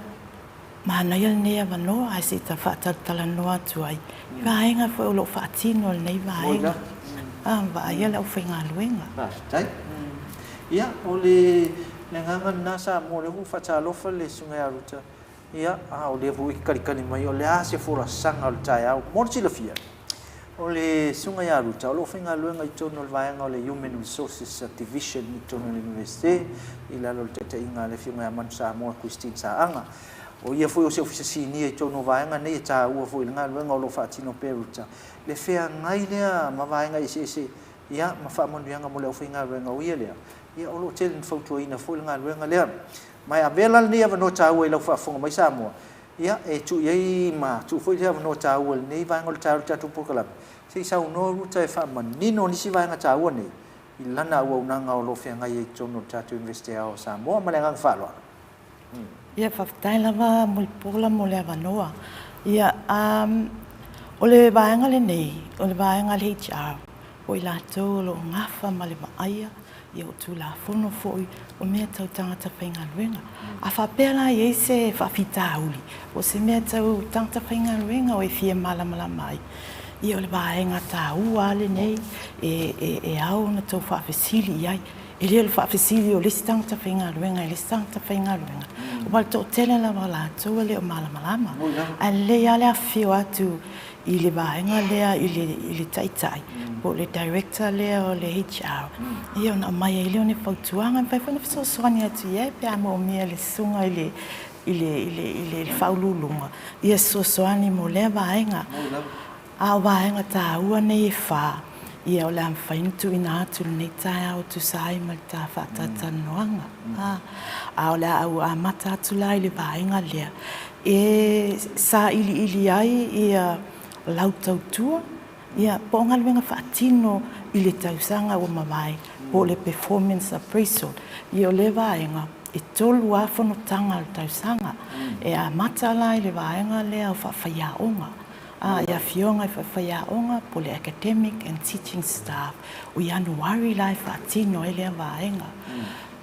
manaia lenei avanoa ae se i ta faatalatalanoa atu ai i vaega foi o lo o faatino e lenei vaega, a, vaaia le aufaigaluega. Faafetai. Ia, o le agaga lena Samoa, o lea foi ua faatalofa le Susuga ia Ruta, ia, a o lea foi e kalikali mai, o le a se folasaga o le taeao mo le silafia? O le Susuga ia Ruta, o lo o faigaluega i totonu o le vaega o le Human Resources Division i totonu o le Iunivesite, i lalo o le taitaiga a le Afioga ia Manusamoa Christine Saaga. O ia foi o se Ofisa Sinia i totonu o vaega nei e taua foi i le galuega o lo o faatino pea e Ruta, le feagai lea ma vaega eseese ia ma faamanuiaga mo le aufaigaluega. O ia lea, ia o lo o tele ina fautuaina foi le galuega lea. Ma e avea la lenei avanoa taua i lau faafofoga mai Samoa, Ia, e tuu i ai ma tuu foi le avanoa taua i lenei vaega o le taeao i le tatou polokalame, se i saunoa Ruta e faamanino nisi vaega taua nei i lana auaunaga o lo o feagai ai i totonu o le tatou Iunivesite Aoao o Samoa. Ma le agaga faaaloalo. Ia, faafetai lava Mulipola mo le avanoa. Ia, o le vaega lenei, o le vaega a le HR, o i latou o lo o gafa ma le vaaia ia o Tulafono foi o mea tau tagata faigaluega. A faapea la e i ai se faafitauli po o se mea tau tagata faigaluega o e fia malamalama ai, ia o le vaega taua lava lenei e ao ona tou faafesili i ai. E le o le faafesili o le isi tagata faigaluega i le isi tagata faigaluega, aua o le toatele lava o latou e le o malamalama. Ae lelei lava le afifio atu i le vaega lea i le, i le taitai po o le director lea o le HR, ia ona aumai ai lea o ni fautuaga, e mafai foi ona fesoasoani atu i ai pe a moomia e le susuga i le, i le, i le, i le Faauluuluga ia fesoasoani mo lea vaega. A o vaega taua nei e fā, ia o le a mafai ona tuuina atu i lenei taeao e tusa ai ma le ta faatalatalanoaga. A o le a ou amata atu la i le vaega lea e sailiili ai ia lau tautua ia po o galuega faatino i le tausaga ua mavae po o le performance appraisal. Ia o lea vaega, e tolu lava fonotaga o le tausaga. E amata la i le vaega lea o faafaiaoga, i afioga i faafaiaoga po o le academic and teaching staff. O Ianuari la e faatino ai lea vaega.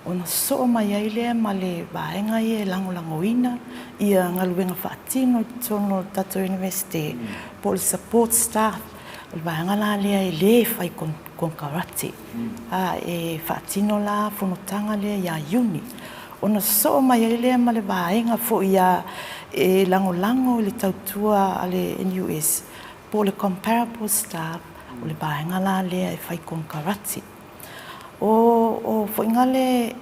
Ona sosoo mai ai lea ma le vaega ia e lagolagoina ia galuega faatino i totonu o le tatou Iunivesite po o le support staff. O le vaega la lea e le fai konekarate, a e faatino la fonotaga lea ia Iuni. Ona sosoo mai ai lea ma le vaega foi ia e lagolago i le tautua a le NUS po o le comparable staff, o le vaega la lea e fai konekarate. O Foigale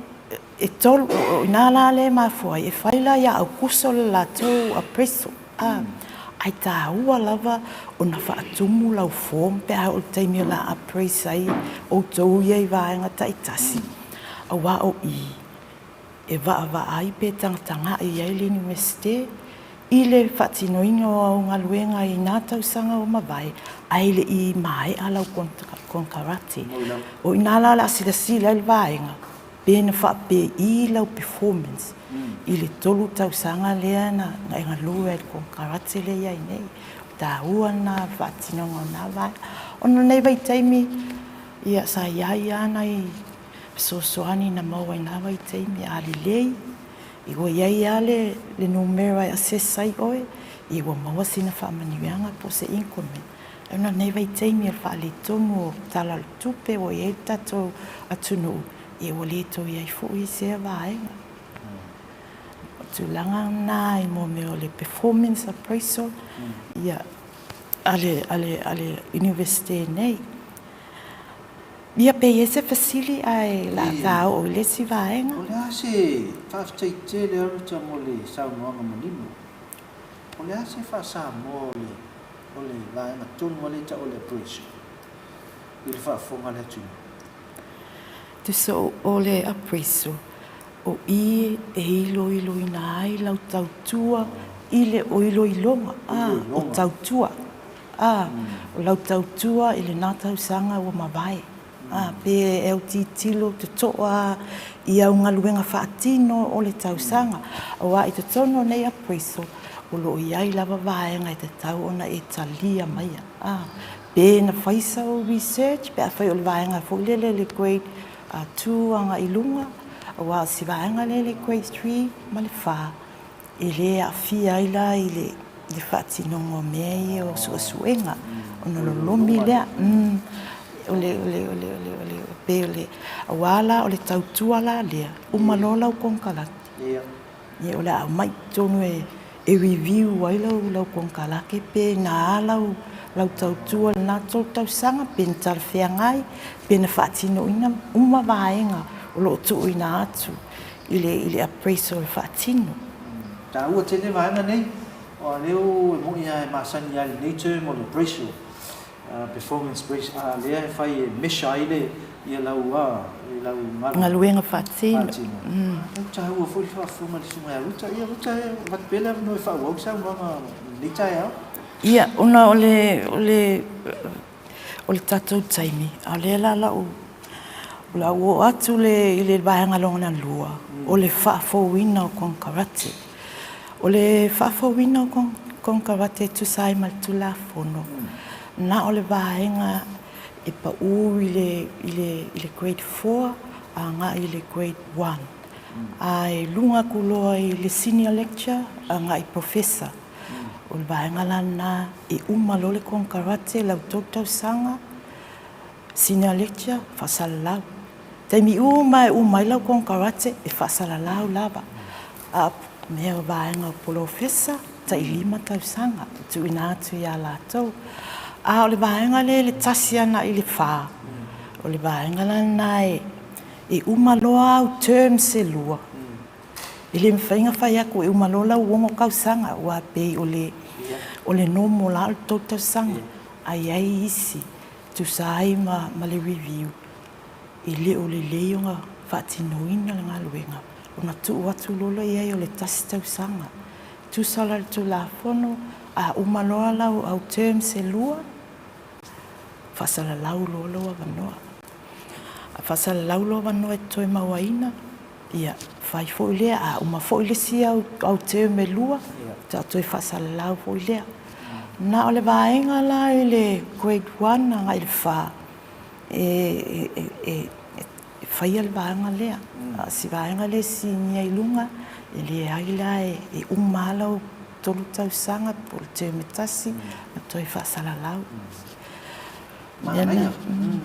e tolu, o i ina la lea e mafua ai, e fai la ia Aukuso le latou appraisal, a, ae taua lava ona faatumu lau form pe a oo i le taimi o le a appraise ai outou ia i vaega taitasi, aua o i e vaavaai pe tagatagai i ai le Iunivesite i le faatinoina o au galuega i na tausaga ua mavae ae le i maea lau konekarate. O i ina la o le a silasila ai le vaega pe na faapei lau performance i le tolu tausaga lea na e galue ai i le konekarate lea e i ai nei. O le taua lena o le faatinoga o na vaega. Ona o lenei vaitaimi, ia sa i ai lava nai fesoasoani na maua i na vaitaimi, a lelei, Ua i ai lava le numera e assess ai oe, ia ua maua sina faamanuiaga po o se increment. Ona o lenei vaitaimi o le faaletonu o Tala o le Tupe ua i ai le tatou atunuu, ia ua le toe i ai foi sea vaega. O le tulaga lena i mea o le performance appraisal ia a le Iunivesite nei. Ia pe i ai se fesili ae la ta oo i le isi vaega. O le a se faafetai tele a Ruta mo le saunoaga manino. O le a se faa-Samoa o le o le vaega tonu a lea e tau o le appraisal i le faafofoga a le atunuu? Tusa o le appraisal, o i e iloiloina ai lau tautua i le o iloiloga, a, o tautua. Ā, o lau tautua i lenā tausaga ua mavae, ā, pe e au tilotilo totoa i au galuega faatino o le tausaga, auā i totonu o nei appraisal, o lo o i ai lava vaega e tatau ona e talia maia, ā, Pe na fai sau research pe afai o le vaega foi lele le grade 2 agai i luga, aua o si vaega lea le grade 3 ma le 4, e le aafia ai la i le le faatinoga o mea ia o suesuega ona lolomi lea. O le o le o le o le o le pei o le aua la o le tautua la lea, uma loa lau konekarate, ia o le a aumai i totonu e e review ai lau lau konekarate pe na a lau lau tautua i lena 3 tausaga pe na talafeagai, pe na faatinoina uma vaega o lo o tuuina atu i le i le appraisal e faatino. Taua tele vaega nei, aua lea e moni lava e masani lava i lenei term o le appraisal, performance appraisal, a lea e fai e measure ai le ia lau a lau galuega faatino. Faatino. Ua taua foi le faafofoga a le Susuga ia Ruta. Ia Ruta, e avatu pea le avanoa e faaauau le saunoaga i lenei taeao. Ia, ona o le o le O le tatou taimi, a o lea la lau, o le a ou oo atu i le vaega lona lua, o le faafouina o konekarate. O le faafouina o konekarate e tusa ai ma le Tulafono, na o le vaega e pau i le Grade 4 agai i le Grade 1, a i luga atu loa i le Senior Lecturer agai i Professor. O le vaega la lena e uma loa le konekarate lau 3 tausaga, senior lecture, faasalalau. Taimi uma e uma ai lau konekarate, e faasalalau lava. A o mea o vaega o polofesa, tai 5 tausaga e tuuina atu ia latou. A o le vaega lea i le 1 agai i le 4, o le vaega la lena e uma loa au terms e 2, E le mafai ona fai atu e uma loa lau 6 tausaga aua e pei o le o le normal lava o le 3 tausaga ae i ai isi e tusa ai ma le review e le o lelei ona faatinoina le galuega ona tuu atu loa lea i ai o le tasi tausaga. E tusa la i le Tulafono a uma loa lau au terms e 2, faasalalau loa lou avanoa. A faasalalau lou avanoa e te toe mauaina, Ia, fai foi lea, a uma foi le isi au term e 2, faatoa toe faasalalau foi lea. Na o le vaega la i le grade 1 agai i le 4 e faia le vaega lea. A o si vaega lea e sinia i luga, e leai la, e uma lava lau 3 tausaga po o le term e tasi ona toe faasalalau. Manaia,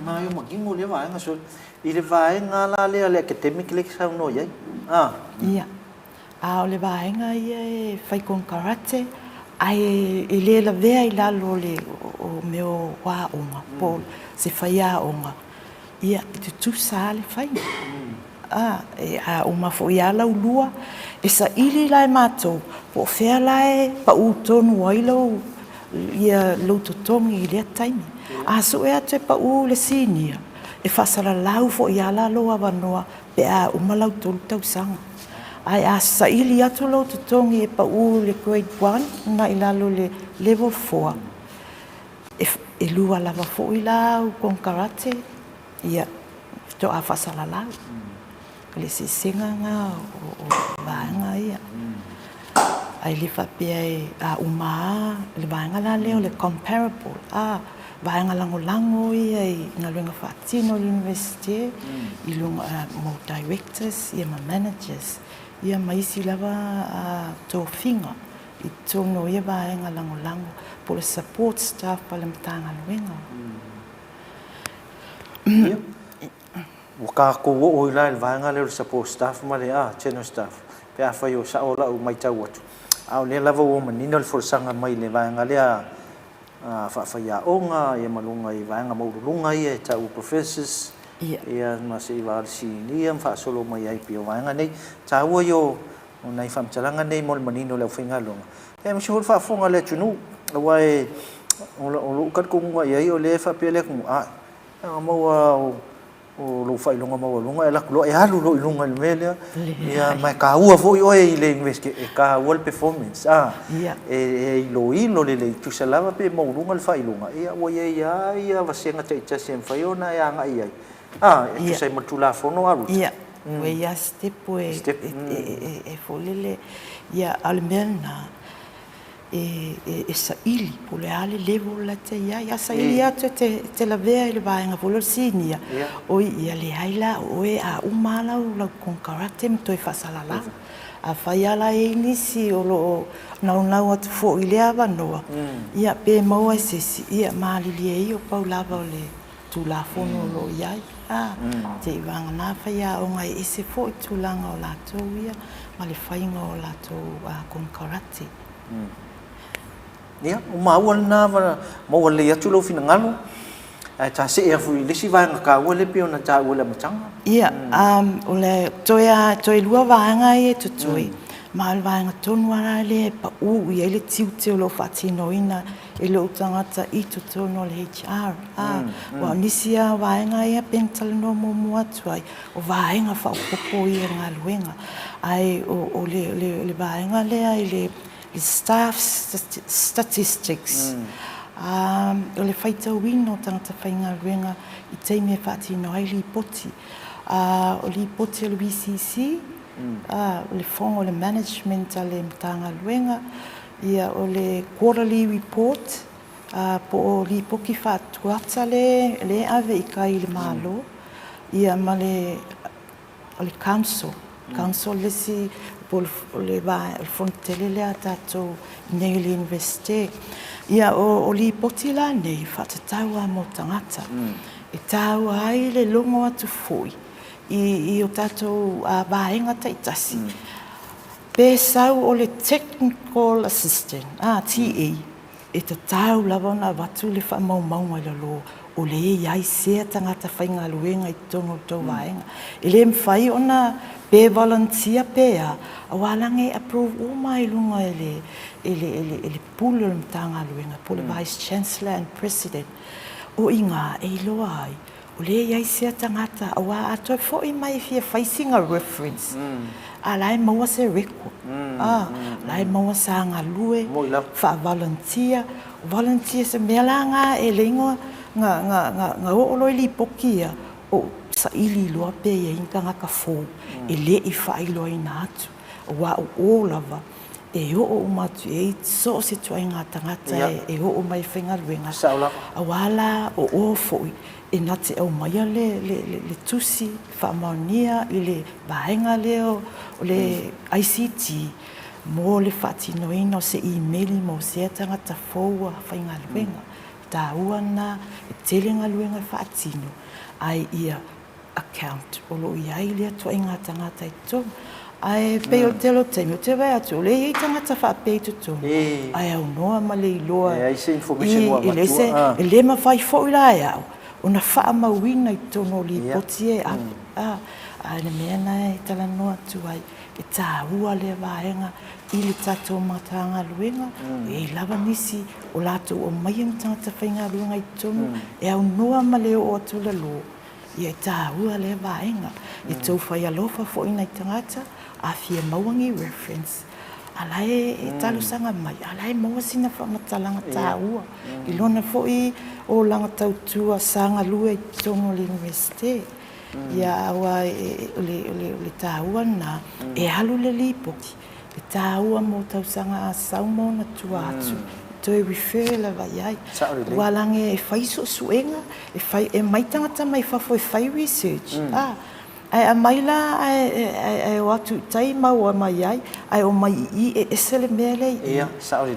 manaia manino lea vaega. I le vaega la lea le academic lea e te saunoa i ai, a? Ia. A o le vaega ia e fai konekarate, ae e le lavea i lalo o le o mea o aoga po o se faiaoga, ia, e tutusa lava le faiga. A, a uma foi lava lau lua, e saili la e matou po o fea la e pau tonu ai lou ia lou totogi i lea taimi. A sue atu e pau le sinia, E faasalalau foi lava la lou avanoa pe a uma lau 3 tausaga. Ae a saili atu lou totogi e pau i le grade 1 agai i lalo i le level 4, e lua lava foi la au konekarate, ia, faatoa faasalalau. O le eseesega lena o vaega ia. Ae le faapea a uma lava, le vaega la lea o le comparable, a, vaega lagolago ia i galuega faatino a le Iunivesite i luga mo directors ia ma managers ia ma isi lava tofiga i totonu o ia vaega lagolago po o le support staff a le Matagaluega. Ia, ua tatou oo ai la i le vaega lea o le support staff ma le general staff pe afai o sao lau matau atu, a o lea lava ua manino le folasaga mai le vaega lea faafaiaoga ma luga i vaega maualuluga ia e tau o professors ia ma seia le sinia ma faasolo mai ai pei o vaega nei. Taua ia o nai faamatalaga nei mo le manino o le aufaigaluega aemaise foi le faafofoga a le atunuu aua e o lou talitonuga i ai o lea e faapea le atunuu, a na maua o o lou faailoga maualuga e alu atu loa e alu loa i luga i le mea lea, ia ma e taua foi oe i le Iunivesite, e taua le performance a, e iloilo lelei, tusa lava pe maualuga le faailoga, ia ua i ai lava ia vasega taitasi e mafai ona e agai i ai, a, e tusa ai ma le Tulafono a Ruta. Ia, ua i ai lava sitepu e foi lele, ia a o le mea lena. e, e, e saili po o le a le level la e te i ai. A saili atu e te, e te lavea i le vaega foi lea o le sinia, oi ia leai la o oe a uma lava lau, lau konekarate ma toe faasalalau. Afai lava la e i ai nisi o lo o naunau atu foi i lea avanoa, ia pe maua e se isi, ia malilie ia o pau lava o le Tulafono o lo o i ai, ā, seivagana faiaoga e ese foi tulaga o latou ia ma le faiga o latou konekarate. Ia, ua maua lena, maua lelei atu lou finagalo, ae ta see atu i le isi vaega taua lea e pei ona taua i le amataga. Ia, o le toe a, toe lua vaega ia e totoe, ma o le vaega tonu lava la lea e pau i ai le tiute o lo o faatinoina e lou tagata i totonu o le HR. Ā, aua o nisi lava o vaega ia pei ona talanoa muamua atu ai, o vaega faaopoopo ia i le galuega. Ae o le vaega lea i le staff statistics, ā, o le faitauina o tagata faigaluega i taimi e faatino ai lipoti. Ā, o lipoti a le VCC, ā, o le fono o le management a le Matagaluega, ia o le quarterly report, ā, po o lipoti faatuata le e ave i tai i le Malo, ia ma le, o le council, council le isi, po o le fono tele lea a tatou i inei i le Iunivesite. Ia o lipoti la nei, faatatau lava mo tagata, e taua ai le logo atu foi i o tatou vaega taitasi, pe sau o le technical assistant, TA, E tatau lava ona avatu le faamaumauga i lalo o le i ai sea tagata faigaluega i totonu o le tou vaega. E le mafai ona pe volunteer pe a, aua leaga e approve uma lava i luga e le e le e le Pule o le Matagaluega po o le Vice Chancellor and President. O i ina e iloa ai O lea e i ai sea tagata aua a toe foi mai e fia fai sina reference, a la e maua se record, a la e maua sa galue, faa-volunteer. O volunteer se mea la na e lei na oo loa i lipoti ia, ou saili loa pe i ai ni tagata fou e le i faailoaina atu, aua o o lava e oo uma atu i ai so o se ituaiga tagata e oo mai e faigaluega, aua la o o foi e na te aumaia le tusi faamaonia i le vaega lea o le ICT mo le faatinoina o se imeli mo sea tagata fou ua faigaluega. E taua lena, e tele galuega e faatino, ae ia account o lo o i ai lea ituaiga tagata i totonu. Ae pei o le tele o taimi, ou te vaai atu, o lea e i ai tagata faapea i totonu, ae aunoa ma le iloa i, e le mafai foi la e au ona faamauina i totonu o lipoti ia e ave. A o le mea lena e talanoa atu ai, e taua lea vaega i le tatou Matagaluega, e i ai lava nisi o latou aumaia ni tagata faigaluega i totonu e aunoa ma le oo atu i lalo Ia e taua lea vaega. E tou fai alofa foi nai tagata a fia maua ni reference a la e talosaga mai a la e maua sina faamatalaga taua i lona foi olaga tautua sa galue i totonu o le Iunivesite. Ia aua o le taua lena e alu le lipoti E taua mo tausaga a sau ma ona tua atu, e toe refer lava i ai. Aua leaga e fai suesuega, e fai, e aumai tagata mai fafo e fai research, a, ae aumai la ae o atu i tai maua mai ai, ae omai i i e ese le mea lea i i.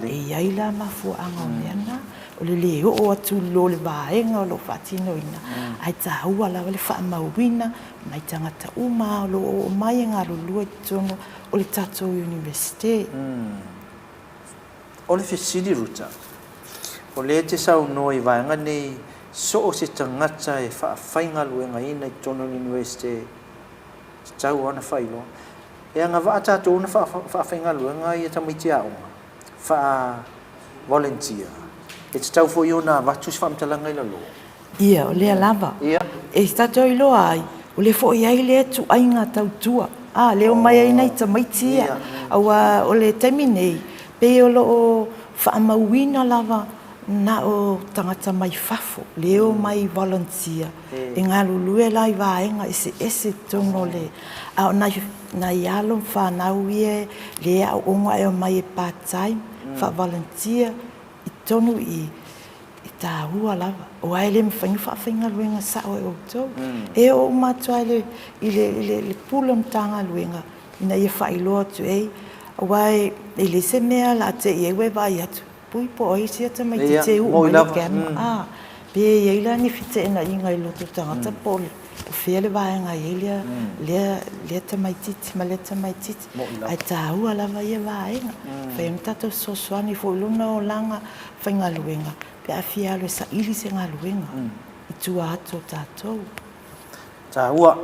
E i ai la mafuaaga o mea na, o le le oo atu i lo le vaega o lo o faatinoina, ae taua lava le faamauina o nai tagata uma o lo o oo mai e galulue i totonu o le tatou Iunivesite. O le fesili Ruta, o lea e te saunoa i vaega nei so o se tagata e faafaigaluegaina i totonu o le Iunivesite e tatau lava ona faailoa. E agavaa tatou ona faafaigaluega ia tamaiti aoga faa-volunteer, e tatau foi ona avatu se faamatalaga i lalo. Ia, o lea lava. Ia. E tatou iloa ai, o lea foi e i ai lea ituaiga tautua, a, lea e omai ai nai tamaiti ia. Aua o le taimi nei, pei o lo o faamauina lava Na o tagata mai fafo, le omai volunteer e galulue la i vaega eseese i totonu o le, a o nai, nai alo ma fanau ia le aooga e omai e part time, faa-volunteer i totonu i i, e taua lava, aua e le mafai ona faafaigaluega sao e outou. E oo uma atu lava i le, i le, i le Pule o le Matagaluega ina ia faailoa atu i ai, aua e leai se mea o le a te i ai ua e vaai atu, Pui po o ai sia tamaitiiti e uu mai le camera a pe i ai la ni feteenaiga i loto o tagata po o fea le vaega e i ai lea lea lea tamaitiiti ma lea tamaitiiti ae taua lava ia vaega. Fai ona tatou fesoasoani foi i lona olaga faigaluega pe a fia alu e saili se galuega i tua atu o tatou. Taua.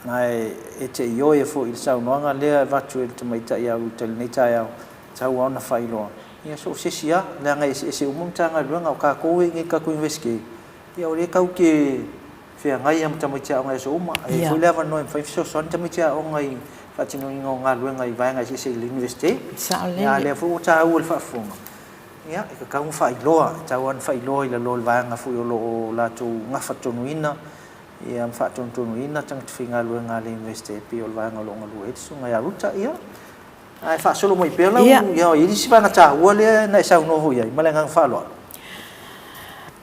Ae e te ioe foi i le saunoaga lea e avatu e le tamaitai ia Ruta i lenei taeao, e tatau lava ona faailoa, ia so o se isi lava, leaga e eseese uma Matagaluega, o tatou e i inei i le tatou Iunivesite, ia o lea tatou te feagai lava ma tamaiti aoga i aso uma. E i ai foi le avanoa e mafai ona fesoasoani tamaiti aoga i le faatinoina o galuega i vaega eseese i le Iunivesite. Ia a o lea foi ua taua i le faafofoga, ia e tatau ona faailoa, e tatau lava ona faailoa i lalo o le vaega foi o lo o latou gafatonuina ia ma faatonutonuina tagata faigaluega a le Iunivesite e pei o le vaega o lo o galue ai le Susuga ia Ruta. Ia, ae faasolo mai pea lau, ia, e i ai isi vaega taua lea na e saunoa foi i ai, ma le agaga faaaloalo.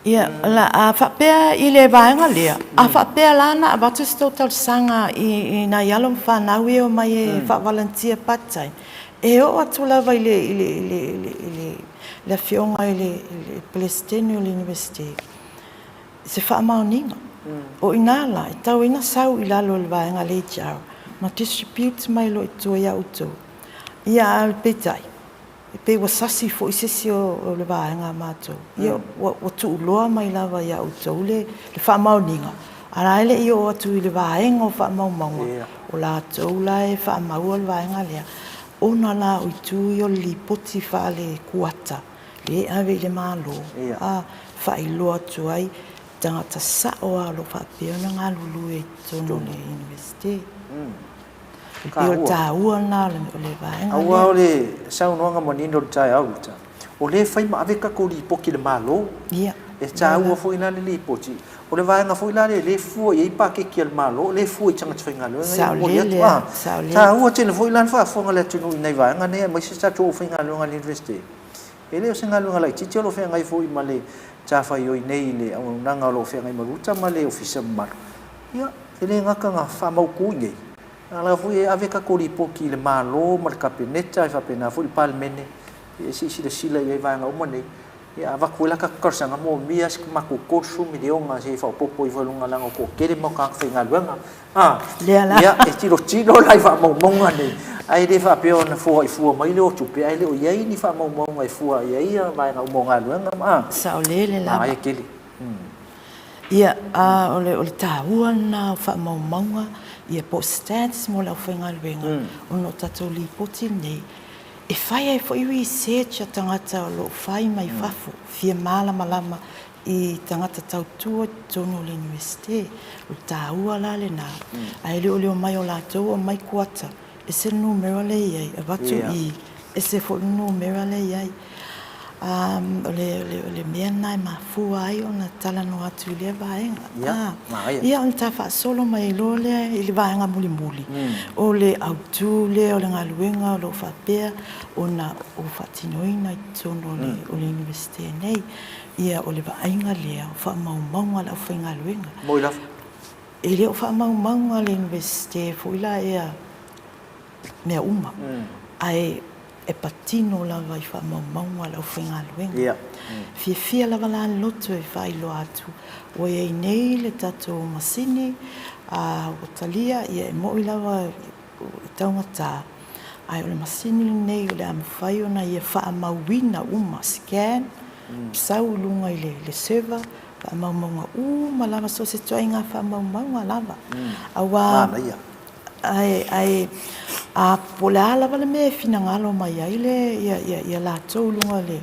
Ia, a faapea i le vaega lea, a faapea la na avatu se tou talosaga i nai alo ma fanau ia e omai e faa-volunteer part time, e oo atu lava i le, i le, i le, i le Afioga i le Peresetene o le Iunivesite, se faamaoniga. O i ina la e tau ai ona sau i lalo o le vaega a le HR ma distribute mai loa i tua ia outou. Ia a peitai, e pei ua sasi foi se isi o le vaega a matou, ia ua tuuloa mai lava ia outou le faamaoniga, a la e le i oo atu i le vaega o faamaumauga, o latou la e faamaua le vaega lea, ona la o itu ia o le lipoti faale-kuata lea e ave i le Malo, a faailoa atu ai tagata sao lava o lo o faapea ona galulue i totonu o le Iunivesite. E pei o le taua lena o le vaega lea. Aua o le saunoaga manino i le taeao Ruta, o lea e fai ma ave tatou lipoti i le Malo. E taua foi la le lipoti. O le vaega foi la lea e fua i ai paketi a le Malo, lea e fua i tagata faigaluega ia e momoli atu. E taua tele foi la le faafofoga a le atunuu i nai vaega nei aemaise tatou aufaigaluega a le Iunivesite. E le o se galuega laitiiti o lo o feagai foi ma le matafaioi nei i le auaunaga o lo o feagai ma Ruta ma le Ofisa mamalu. Ia, e le gata na faamautu i inei, a o la foi e ave tatou lipoti i le Malo ma le Kapeneta e faapena foi le Palemene e se i silasila i ai i vaega uma nei. Ia, avatu ai la tatou talosaga, moomia se matou 30 miliona se i faaopoopo ifo i luga leaga ua toatele mau tagata faigaluega. A, ia, e tilotilo la i faamaumauga nei, ae le faapea ona foai fua mai lea o tupe, ae le o i ai ni faamaumauga e fua i ai ia vaega uma o galuega. A, Saolele lava. Manaia tele. Ia, a o le, o le taua lena o faamaumauga, ia po o stats mo le aufaigaluega, ona o tatou lipoti nei, e fai ai foi research a tagata o lo o fai mai fafo, fia malamalama i tagata tautua i totonu o le Iunivesite. O le taua la lena, ae le o le omai o latou omai kuata, ese le numera lea e i ai, avatu i i, ese foi le numera lea e i ai. O le mea lena e mafua ai ona talanoa atu i lea vaega. Ia ona ta faasolo mai ai loa lea i le vaega mulimuli, o le autu lea o le galuega o lo o faapea ona faatinoina i totonu o le Iunivesite nei. Ia, o le vaaiga lea o faamaumauga a le aufaigaluega. Moi lava. E le o faamaumauga a le Iunivesite foi la ea mea uma, ae e patino lava i faamaumauga a le aufaigaluega. Ia. Fiafia lava la le loto e faailoa atu, ua i ai nei le tatou masini, a ua talia, ia e moi lava e taugata, ae o le masini lenei o le a mafai ona ia faamauina uma, scan, sau i luga i le server, faamaumauga uma lava, so o se ituaiga faamaumauga lava. Aua, ae, ae, a, po o le a lava le mea e finagalo mai ai le, ia, ia, ia latou i luga o le,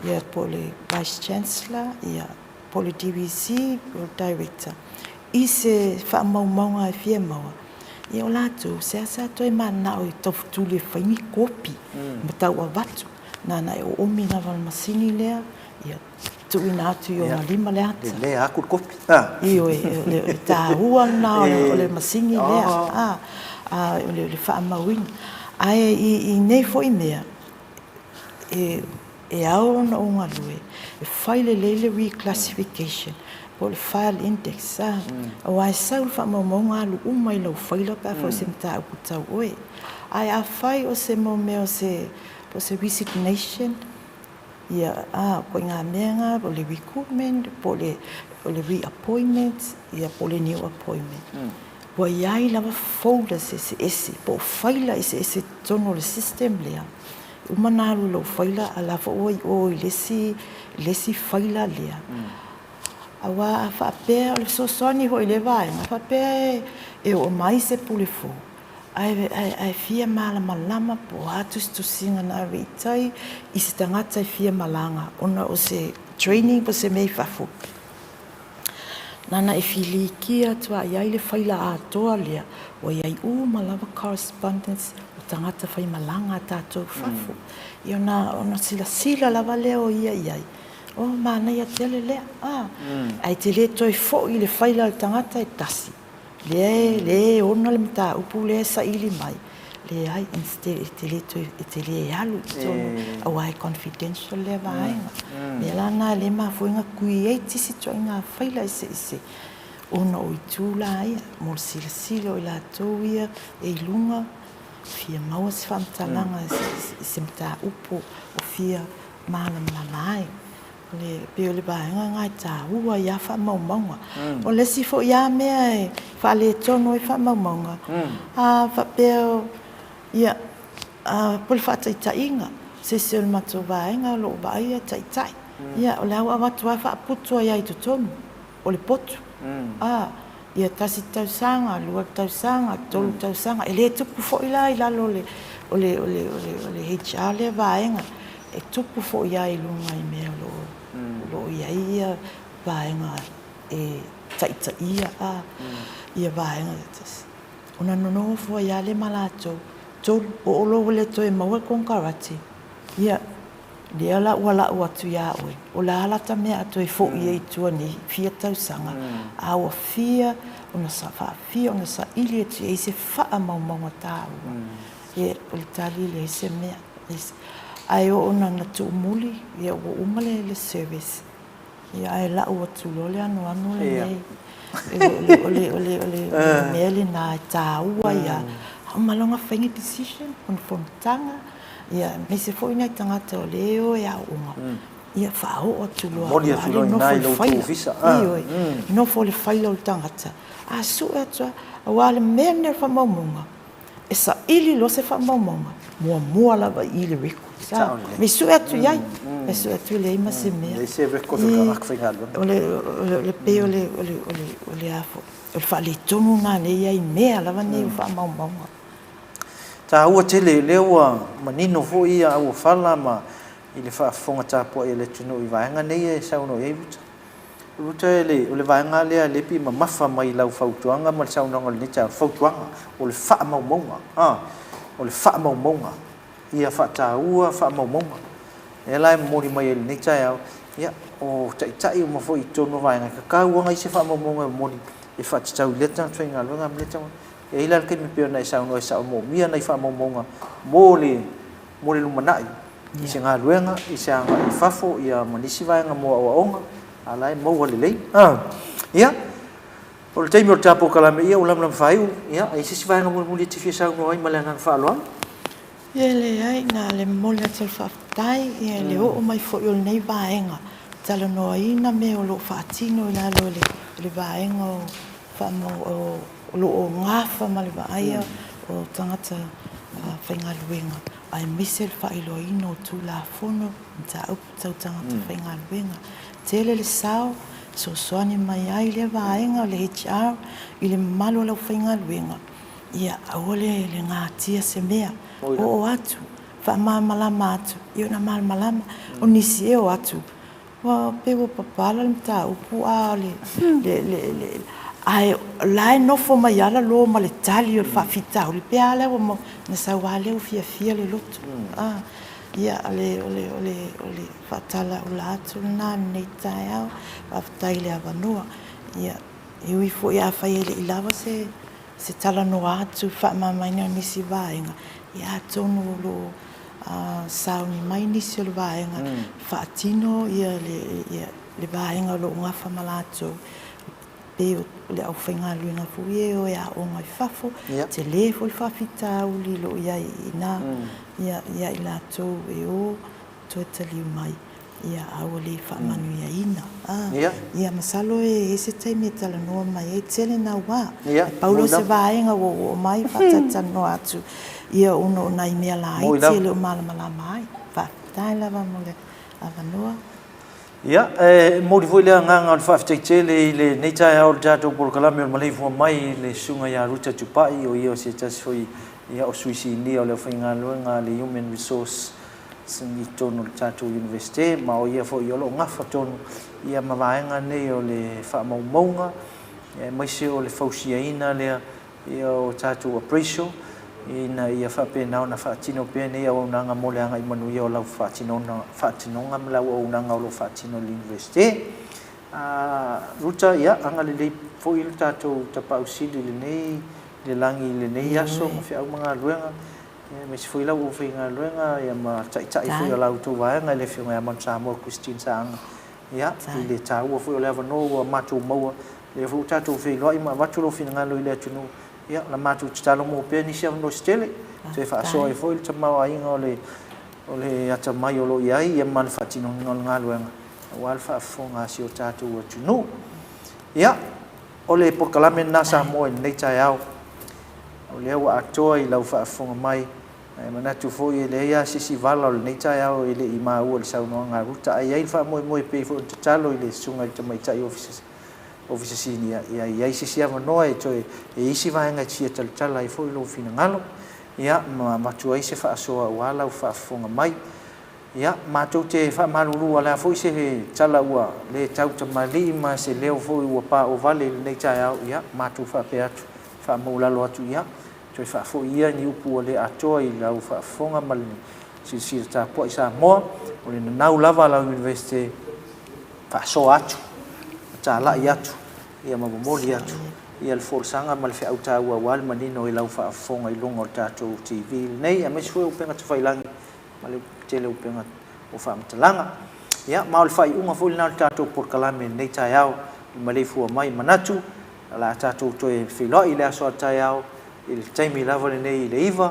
ia, po o le Vice Chancellor, ia, po o le DVC, po o le Director, i se faamaumauga e fia maua, ia o latou, seasea toe mananao e taufetuli e fai ni kopi ma tau avatu, na ona e oomi lava i le masini lea, Ia tuuina atu i ona lima le ata. Lelea atu le kopi. Ioe, o le taua lena o le masini lea, o le faamauina. Ae i nei foi mea, e ao ona ou galue e fai lelei le reclassification po o le file index, aua e sau le faamaumauga alu uma i lau faila pe afai o se mataupu tau oe. Ae afai o se mea o se resignation, Ia, ā, ko ngā mea ngā, o le recruitment, po o le, o le reappointment, ia, po o le new appointment. Ua i ai lava folders eseese, po o faila eseese i totonu o le system lea. E uma ona alu i lou faila, a o la foi ua i o i le isi, le isi faila lea. Aua a faapea, o le fesoasoani foi i lea vaega, a faapea e oo mai se pule fou, Ae fia malamalama po o a tusitusiga na ave i tai i se tagata e fia malaga ona o se training po o se mea i fafo. Nana e filikia atu a i ai le faila atoa lea ua i ai uma lava correspondence o tagata faimalaga a tatou i fafo. Ia ona silasila lava lea o ia i ai, oh manaia tele lea, ae te le toe foi i le faila a le tagata e tasi. Lea e, lea e ona le mataupu lea e saili mai, leai, instead e te le toe, e te le alu i totonu, aua e confidential lea vaega. O le mea la lena lea e mafua ai ona create isi ituaiga faila eseese ona o itu la ia, mo le silasila o i latou ia e i luga, fia maua se faamatalaga i se mataupu o fia malamalama ai. E pei o le vaega lena e taua ai lava faamaumauga. O le isi foi lava mea e faaletonu ai faamaumauga, a faapea, ia, po o le faataitaiga, o se isi o le matou vaega o lo o vaaia taitai, ia o la ua avatu lava faaputu ai lava i totonu o le potu, a, ia tasi tausaga, lua tausaga, tolu tausaga, e le tupu foi la i lalo o le HR lea vaega. E tupu foi lava i luga i mea o lo o i ai ia vaega e taitaia ia vaega taitasi. Ona nonofo ai lava lea ma latou, tolu, oo loa ua le toe maua le konekarate, ia, lea la ua lau atu ia oe, o le a la ta mea a toe foi ai i tua nei fia tausaga, a ua fia ona faafia ona saili atu i ai se faamaumauga taua. Ia, o le tali, e leai se mea. Ae oo ina na tuumuli, ia ua uma le service, ia ae lau atu loa le anoano lenei. O le mea lena e taua ai lava, a uma loa ona fai ni decision, o ni fonotaga, ia aemaise foi nai tagata o lea e o e aooga, ia faaoo atu loa, aua le nofo i le faila. Ioe, nofo i le faila o le tagata, a sue atu lava, aua o le mea lenei o le faamaumauga, E saili loa se faamaumauga, muamua lava i i le records. A, me i sue atu i ai, me i sue atu e leai ma se mea. Leai se records o le tagata faigaluega. O le, o le pei o le, o le, o le, o le a foi, o le faaletonu lena lea e i ai i mea lava nei o faamaumauga. Taua tele, lea ua manino foi ia auofala ma i le faafofoga tapuai a le atunuu i vaega nei e saunoa i ai Ruta. Ruta, o le vaega lea lea pei e mamafa mai i lau fautuaga ma le saunoaga o lenei taeao, fautuaga, o le faamaumauga, a, o le faamaumauga, ia faataua faamaumauga. O lea la e momoli mai ai i lenei taeao, ia, o taitai uma foi i totonu o vaega, e tatau lava ona i ai se faamaumauga e momoli e faatatau i lea tagata faigaluega ma lea tagata. E i ai la le taimi e pei ona e saunoa ai, sa moomia nai faamaumauga mo le mo le lumanai i se galuega, i se agai i fafo, ia ma nisi vaega mo aoaoga, a la e maua lelei. Ia, o le taimi o le ta polokalame, ia ua lamalama faaiu, ia, e i ai se isi vaega mulimuli e te fia saunoa ai ma le agaga faaaloalo? Ia, e leai, na o le momoli atu o le faafetai, ia, le oo mai foi o lenei vaega, talanoaina mea o lo o faatino i lalo o le vaega o o lo o gafa ma le vaaia o tagata faigaluega aemaise le faailoaina o Tulafono, mataupu tau tagata faigaluega. Tele le sao e fesoasoani mai ai lea vaega o le HR i le mamalu o le aufaigaluega, ia aua le natia se mea, oo atu, faamalamalama atu, ia ona malamalama. O nisi e o atu Ua pei ua papala le mataupu a o le, le, ae o la e nofo mai lava lalo ma le tali o le faafitauli, pei lava lea ua maua, na sau lava lea ua fiafia le loto. Ia, o le, o le, o le, o le faatalaula atu lena i lenei taeao. Faafetai i le avanoa. Ia, e ui foi afai e le i lava se, se talanoa atu i le faamamaina o nisi vaega, ia atonu o lo o sauni mai nisi o le vaega e faatino ia le vaega o lo o gafa ma latou, pei o le aufaigaluega foi ia e o e aoga i fafo, tele foi le faafitauli o lo o i ai i ina ia i latou e o toe taliu mai, ia a ua le faamanuiaina. Ia masalo e i ai se taimi e talanoa mai ai, tele naua. Ae pau lea o se vaega ua ou oo mai faatalatalanoa atu ia ona o nai mea laiti e le o malamalama ai. Faafetai lava mo le avanoa. Ia, e momoli foi le agaga o le faafetai tele i lenei taeao i le tatou polokalame o le maleifua mai i le Susuga ia Ruta Tupai, o ia o se tasi foi o sui sinia o le aufaigaluega a le Human Resource i totonu o le tatou Iunivesite, ma o ia foi o lo o gafa tonu ma vaega nei o le faamaumauga aemaise o le fausiaina lea o tatou appraisal ina ia faapena ona faatino pea nei auaunaga mo le agai manuia o lau faatinoga ma le auaunaga o lo o faatino e le Iunivesite. Ruta, ia, agalelei foi le tatou Tapaau Sili i lenei le lagi i lenei aso ma feau ma galuega, aemaise foi lau aufaigaluega ma taitai foi o la outou vaega i le Afioga ia Manusamoa Christine Saaga, ia, i le taua foi o le avanoa ua matou maua, lea foi ua tatou feiloai ma avatu lou finagalo i le atunuu, ia, o la matou tatalo maua pea nisi avanoa se tele, toe faasoa ai foi le tamaoaiga o le, o le atamai o lo o i ai, ia ma le faatinoina o le galuega aua le faafofoga a si o tatou atunuu. Ia, o le polokalame lena Samoa i lenei taeao, o lea ua atoa i lau faafofoga mai. Ae manatu foi e leai lava se isi vala o lenei taeao e le i maua i le saunoaga a Ruta. Ae i ai le faamoemoe e pei foi ona tatalo i le Susuga i le Tamaitai Ofisa, Ofisa Sinia, ia i ai se isi avanoa e toe, e i ai isi vaega e te fia talatala ai foi lou finagalo, ia, ma avatu ai se faasoa aua lau faafofoga mai. Ia, matou te faamalulu o le a foi se tala ua le tautamalii ma se leo foi ua paovale i lenei taeao, ia, matou faapea atu, faamaulalo atu, ia, Toe faafoi ia ni upu ua le atoa i lau faafofoga ma le silasila tapuai Samoa, o le nanau lava a lau Iunivesite, faasoa atu, talai atu, ia ma momoli atu ia le folasaga ma le feau taua aua le manino i lau faafofoga i luga o le tatou TV lenei, aemaise foi o upega tafailagi ma le tele o upega o faamatalaga. Ia, ma o le faaiuga foi lena o le tatou polokalame i lenei taeao i le maleifua mai i manatu O le a tatou toe feiloai i le aso a taeao i le taimi lava lenei i le 9:00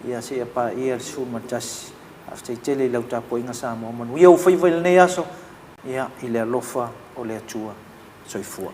ia seia paia le 11. Faafetai tele i lau tapuaiga Samoa. Manuia ou faiva i lenei aso ia i le alofa o le Atua. Soifua.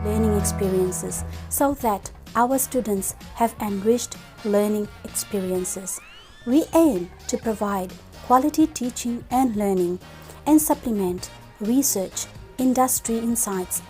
Learning experiences so that our students have enriched learning experiences. We aim to provide quality teaching and learning and supplement research, industry insights,